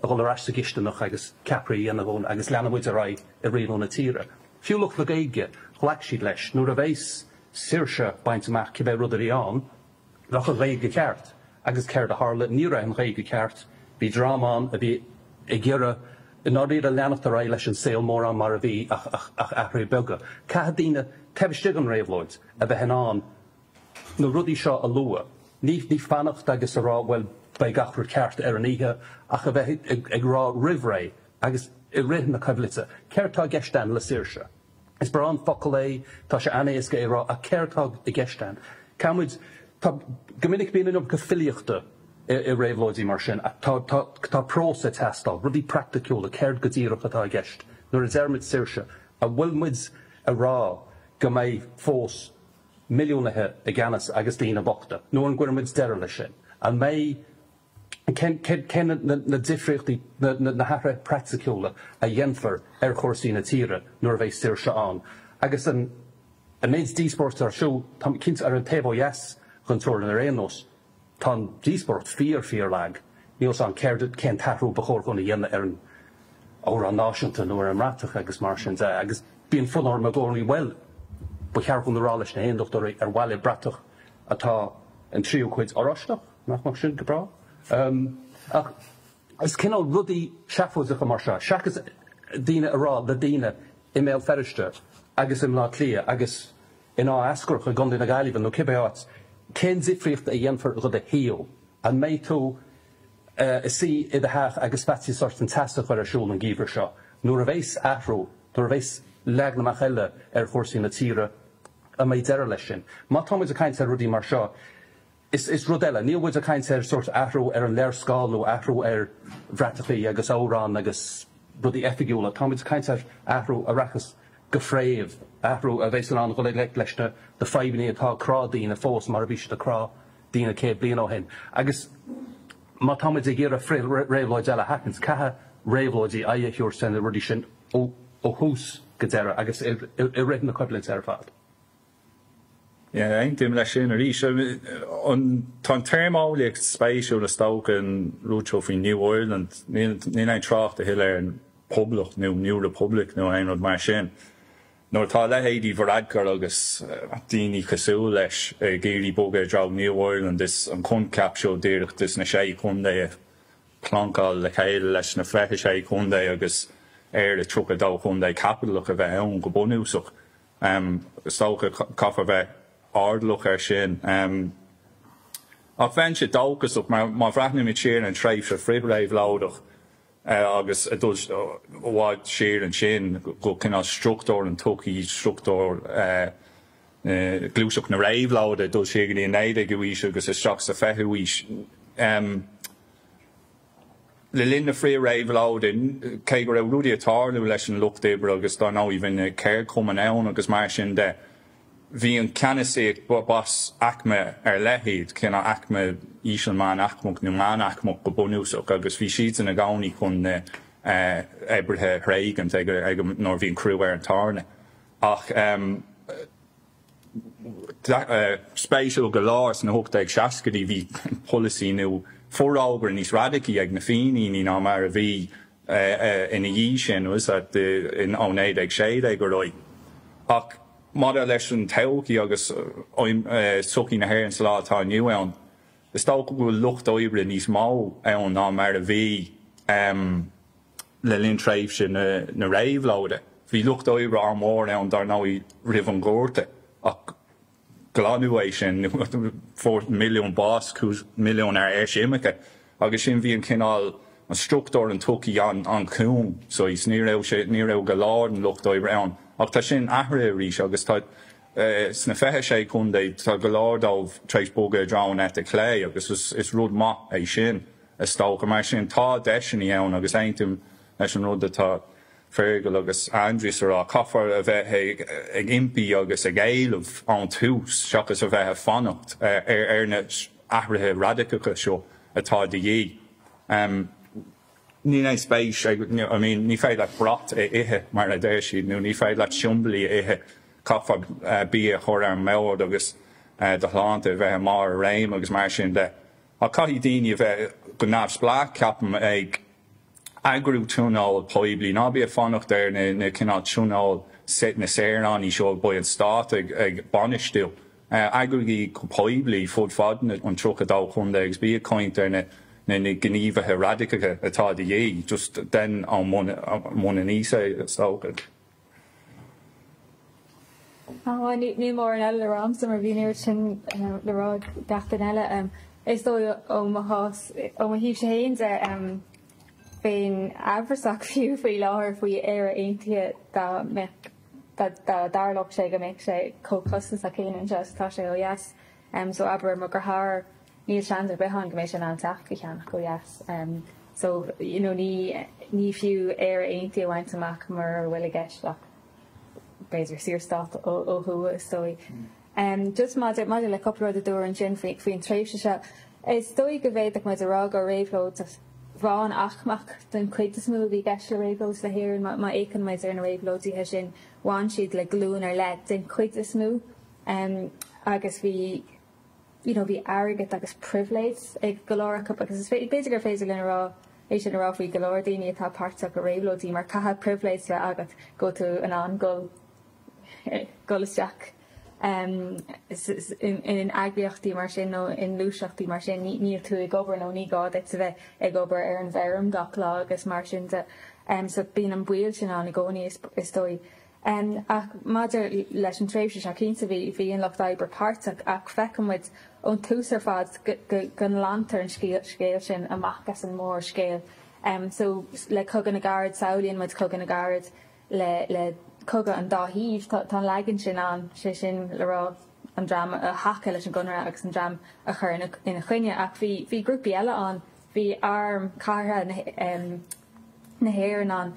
a dhul ar ais sa gcisteanach agus ceapairí a dhéanamh ann agus leanfaidh muid ar aghaidh ag rialú na tíre. Fiú lucht na Gaeilge, ghlac siad leis, nuair a bheas saoirse bainte amach, cibé rud a bhí ann, bheadh an Ghaeilge ceart. Agus céard a tharla? Ní raibh an Ghaeilge ceart. Bhí dream ann a bhí ag iarraidh i ndáiríre leanacht ar aghaidh leis an saol mórán mar a bhí ach athruithe beaga. Caithfidh daoine taobh istigh den réabhlóid a bheith in ann na rudaí seo a lua. Ní fanacht agus a rá bhuel beidh gach rud ceart ar an oíche ach a bheith ag rá roimh ré agus i rith na coimhlinte céard tá i gceist againn le saoirse. Is breá an focal é, tá sé an-éasca é a rá, ach céard tá i gceist againn? Caithfidh muid, tá, go minic bíonn an iomarca filíochta i réabhlóidí mar sin, ach tá, tá, tá prós ag teastáil, rudaí praiticiúla, céard go díreach atá i gceist nuair a deir muid saoirse? An bhfuil muid ag rá go mbeidh fós milliúnaithe i gceannas agus daoine bochta, nó an gcuirfidh muid deireadh leis sin? An mbeidh. Cén na difríochtaí, na hathruithe praiticiúla a dhéanfar ar chúrsaí na tíre nuair a bheidh saoirse ann? Agus an méid díospóireachta ar siúl, táim cinnte, ar an taobh ó dheas den teorainn ar aon nós, tá an díospóireacht fíor, fíor lag. Níl 's a'm céard, cén t-athrú ba chóir dhúinn a dhéanamh ar an amhrán náisiúnta nó ar an mbratach agus mar sin de. Agus bíonn fonn orm i gcónaí, bhuel, ba cheart dhúinn a rá leis na hAondachtóirí ar mhaith libh bratach atá an tríú cuid oráisteach? Nach mbeadh sin go breá? Ach is cineál rudaí seafóideacha mar seo, seachas daoine a rá le daoine i mBéal Feirste agus i mBleá Cliath agus in Áth Eascrach i gContae na Gaillimhe nó cibé áit, cén difríocht a dhéanfar do do shaol? An mbeidh tú ag suí i do theach agus faitíos ort an teas a chur ar siúl an geimhreadh seo? Nuair a bheas athrú, nuair a bheas leagan amach eile ar chúrsaí na tíre, an mbeidh deireadh leis sin? Má tá muid ag caint ar rudaí mar seo, Is rud eile, níl muid ag caint ar sórt athrú ar an léarscáil nó athrú ar bhratachaí agus amhráin agus rudaí oifigiúla, tá muid ag caint ar athrú a rachas go fréamh, athrú a bheas in ann dul i ngleic leis na fadhbanna atá ag crá daoine fós mar a bhí siad ag crá daoine 100 bliain ó shin. Agus má tá muid ag iarraidh frith-réabhlóid eile a sheachaint, caithfidh réabhlóidí aghaidh a thabhairt ar na rudaí sin ó thús go deireadh agus i rith na coimhlinte ar fad. Yeah, aontaím leis sin arís. Tá an téarmeolaíocht spéisiúil is dócha an rud seo faoi New Ireland. Níl aon trácht a thuilleadh ar an Poblacht nó New Republic nó aon rud mar sin. Nuair atá leithéidí Varadkar agus daoine cosúil leis ag iarraidh bogadh i dtreo New Ireland is an coincheap seo díreach des na sé chontae a phlankáil le chéile leis na 26 chontae agus Éire 32 chontae caipitleach a bheith ann go bunúsach. Is dócha caithfear bheith airdeallach air sin. Ach bheinnse dóchasach mar má bhreathnaímid siar ar an tréimhse frith-réabhlóideach agus ag dul i bhfad siar ansin go cineál struchtúr an tsochaí, struchtúr gluaiseacht na réabhlóide, ag dul siar go dtí an 19ú aois agus isteach sa 20ú aois. Le linn na frith-réabhlóide, cé go raibh rudaí ag tarlú leis an lucht oibre agus dar ndóigh bhí na ceardchumainn ann agus mar sin de, bhí an ceannasaíocht, b'as aicme ar leith iad, cineál aicme íseal meánaicmeach nó meánaicmeach go bunúsach agus bhí siadsan i gcónaí chun na oibrithe a thréigint ag nuair a bhí an crú ar an tairne. Ach. Spéisiúil go leor, sna 1860idí bhí polasaí nó forógra níos radacaí ag na Fíníní ná mar a bhí ina dhiaidh sin, ó 1916 ar aghaidh. Ach maidir leis an todhchaí agus sochaí na hÉireann sa lá atá inniu ann, is dócha go bhfuil lucht oibre níos mó ann ná mar a bhí. Le linn tréimhse na réabhlóide, bhí lucht oibre an-mhór ann, dar ndóigh, roimh an Ghorta, ach glanadh é sin, fuair milliún bás, milliún ar eisimirce, agus sin, bhí an cineál, struchtúr an tsochaí an-chúng so is ní raibh sé ní raibh go leor den lucht oibre ann ach tá sin athraithe arís agus tá sna 26 contae tá go leor dóibh tar éis bogadh i dtreo an eite chlé agus is is rud maith é sin is dócha. Mar sin tá deiseanna ann agus aontaím leis an rud atá Fergal agus Aindrias a rá, caithfear a bheith ag impí agus ag éileamh ón tús seachas a bheith ag fanacht ar na athruithe radacacha seo atá de dhíth. Níl aon spéis ag, I mean, ní féidir leat brat a ithe, mar a deir siad, nó ní féidir leat siombailí a ithe, caithfear bia a chur ar an mbord agus do shláinte a bheith i mbarr a réime agus mar sin de. Ach caithfidh daoine a bheith go neamhspleách, ceapaim, ag eagrú tionól poiblí. Ná bí ag fanacht ar na cineál tionóil na saoránaí seo a bheidh an stát ag bainistiú. Eagraígí go poiblí fud fad an 32 chontae agus bí ag caint ar na gníomhaithe radacacha atá de dhíth. Just déan ón mbun aníos é, is dócha. Níl mórán eile le rá agamsa mar bhí an oiread sin le rá ag gach duine eile. Is dóigh ó mo chás, ó mo thaobhse féin de, bheinn amhrasach fiú faoi láthair faoi Éire Aontaithe dá mbeadh, dá dtarlódh sé go mbeadh sé chomh costasach céanna anseo is atá sé ó dheas. So abair mo dheartháir, níl seans ar bith ann go mbeidh sé in ann teach a cheannach ó dheas. So, you know, ní, ní fiú Éire Aontaithe a bhaint amach mura bhfuil i gceist ach b'fhéidir saorstát ó thuaidh is dóigh. Just maidir, maidir le cúpla rud a dúradh ansin faoi, faoin tréimhse seo, is dóigh go bhféadfadh muid a rá gur réabhlóid mheánaicmeach den chuid is mó a bhí i gceist le réabhlóid na hÉireann. Má, má fhéachann muid ar na réabhlóidithe sin, bhain siad le glúin ar leith den chuid is mó agus bhí, you know bhí airgead agus pribhléid ag go leor acu agus is b'fhéidir gur féidir linn a rá é sin a rá faoi go leor daoine atá páirteach i réabhlóidí mar caithfidh pribhléid a bheith agat go bhfuil tú in ann dul dul isteach in eagraíochtaí mar sin nó i ngluaiseachtaí mar sin. Níl tú ag obair nó ní gá duit a bheith ag obair ar an bhfeirm gach lá agus mar sin de. So bíonn an baol sin ann i gcónaí is dóigh. Ach maidir leis an tréimhse seo, cinnte bhí, bhí an lucht oibre páirteach ach feiceann muid ón tús ar fad go, go, go nglantar an scéal sin amach as an mórscéal. So le Cogadh na gCarad, samhlaíonn muid Cogadh na gCarad le, le cogadh an dá thaobh. Tá, tá an leagan sin ann, sé sin le rá an dream a thacaigh leis an gConradh agus an dream a chuir ina, ina choinne ach bhí, bhí grúpaí eile ann, bhí arm cathartha na, na hÉireann ann,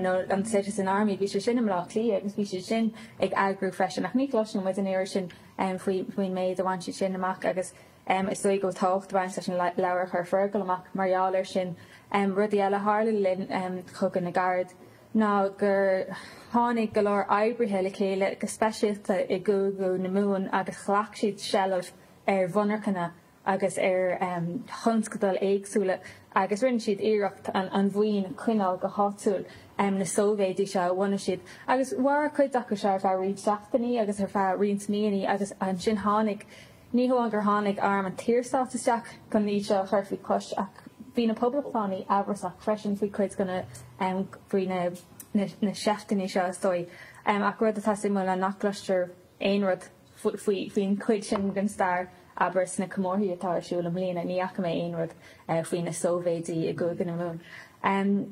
nó an Citizen Army, bhí sé sin i mBleá Cliath agus bhí siad sin ag eagrú freisin ach ní chloiseann muid an oiread sin faoin méid a bhain siad sin amach agus is dóigh go bhfuil tábhacht ag baint leis an leabhar a chuir Fergal amach mar gheall air sin. Rudaí eile a tharla le linn Chogadh na gCarad ná gur tháinig go leor oibrithe le chéile go speisialta i gCúige na Mumhan agus ghlac siad seilbh ar mhonarchana agus ar thionscadail éagsúla agus rinne siad iarracht an mhaoin a choinneáil go háitiúil, na sóivéidí seo a bhunaigh siad. Agus mhair cuid acu seo ar feadh roinnt seachtainí agus ar feadh roinnt míonna agus ansin tháinig, ní hamháin gur tháinig arm an tSaorstáit isteach chun iad seo a chur faoi chois ach bhí na poblachtánaigh amhrasach freisin faoi chuid de na, faoi na seifteanna seo is dóigh. Ach rud atá suimiúil ná nach gcloistear aon rud faoin chuid sin den stair, abair, sna comórthaí atá ar siúl i mbliana, ní fhaca mé aon rud faoi na sóivéidí i gCúige na Mumhan.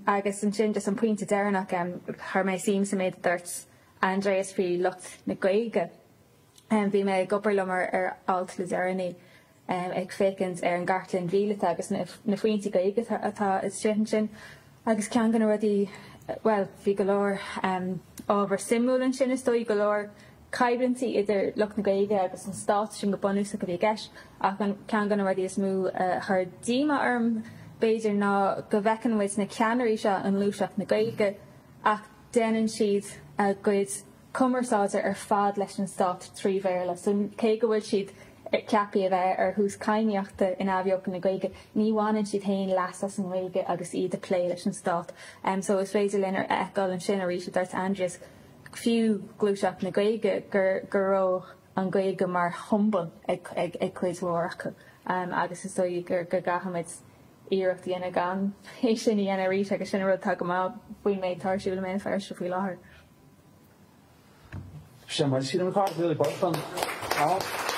Agus ansin, just an pointe deireanach, chuir mé suim sa méid a dúirt Aindrias faoi lucht na Gaeilge. Bhí mé ag obair liom ar alt le deireanaí ag féachaint ar an gcartlann mhíleata agus na foinsí Gaeilge atá istigh ansin agus ceann de na rudaí, bhuel, bhí go leor ábhar suimiúil ansin is dóigh, go leor coimhlintí idir lucht na Gaeilge agus an stát, sin go bunúsach a bhí i gceist ach an ceann de na rudaí is mó a chuir díomá orm b'fhéidir ná go bhfeiceann muid na ceannairí seo i ngluaiseacht na Gaeilge ach déanann siad a gcuid cumarsáide ar fad leis an stát trí Bhéarla. So cé go bhfuil siad ceaptha a bheith ar thús cadhnaíochta in athbheochan na Gaeilge, ní bhaineann siad féin leas as an nGaeilge agus iad ag plé leis an stát. So is féidir linn a fheiceáil ansin arís a dúirt Aindrias, fiú gluaiseacht na Gaeilge, gur go raibh an Ghaeilge mar shiombail ag ag cuid mhór acu agus is dóigh gur go gcaithfimid iarracht a dhéanamh gan é sin a dhéanamh arís agus sin an rud atá go maith faoin méid atá ar siúl i mBéal Feirste faoi láthair. Sin muid, sílim gur really buíoch.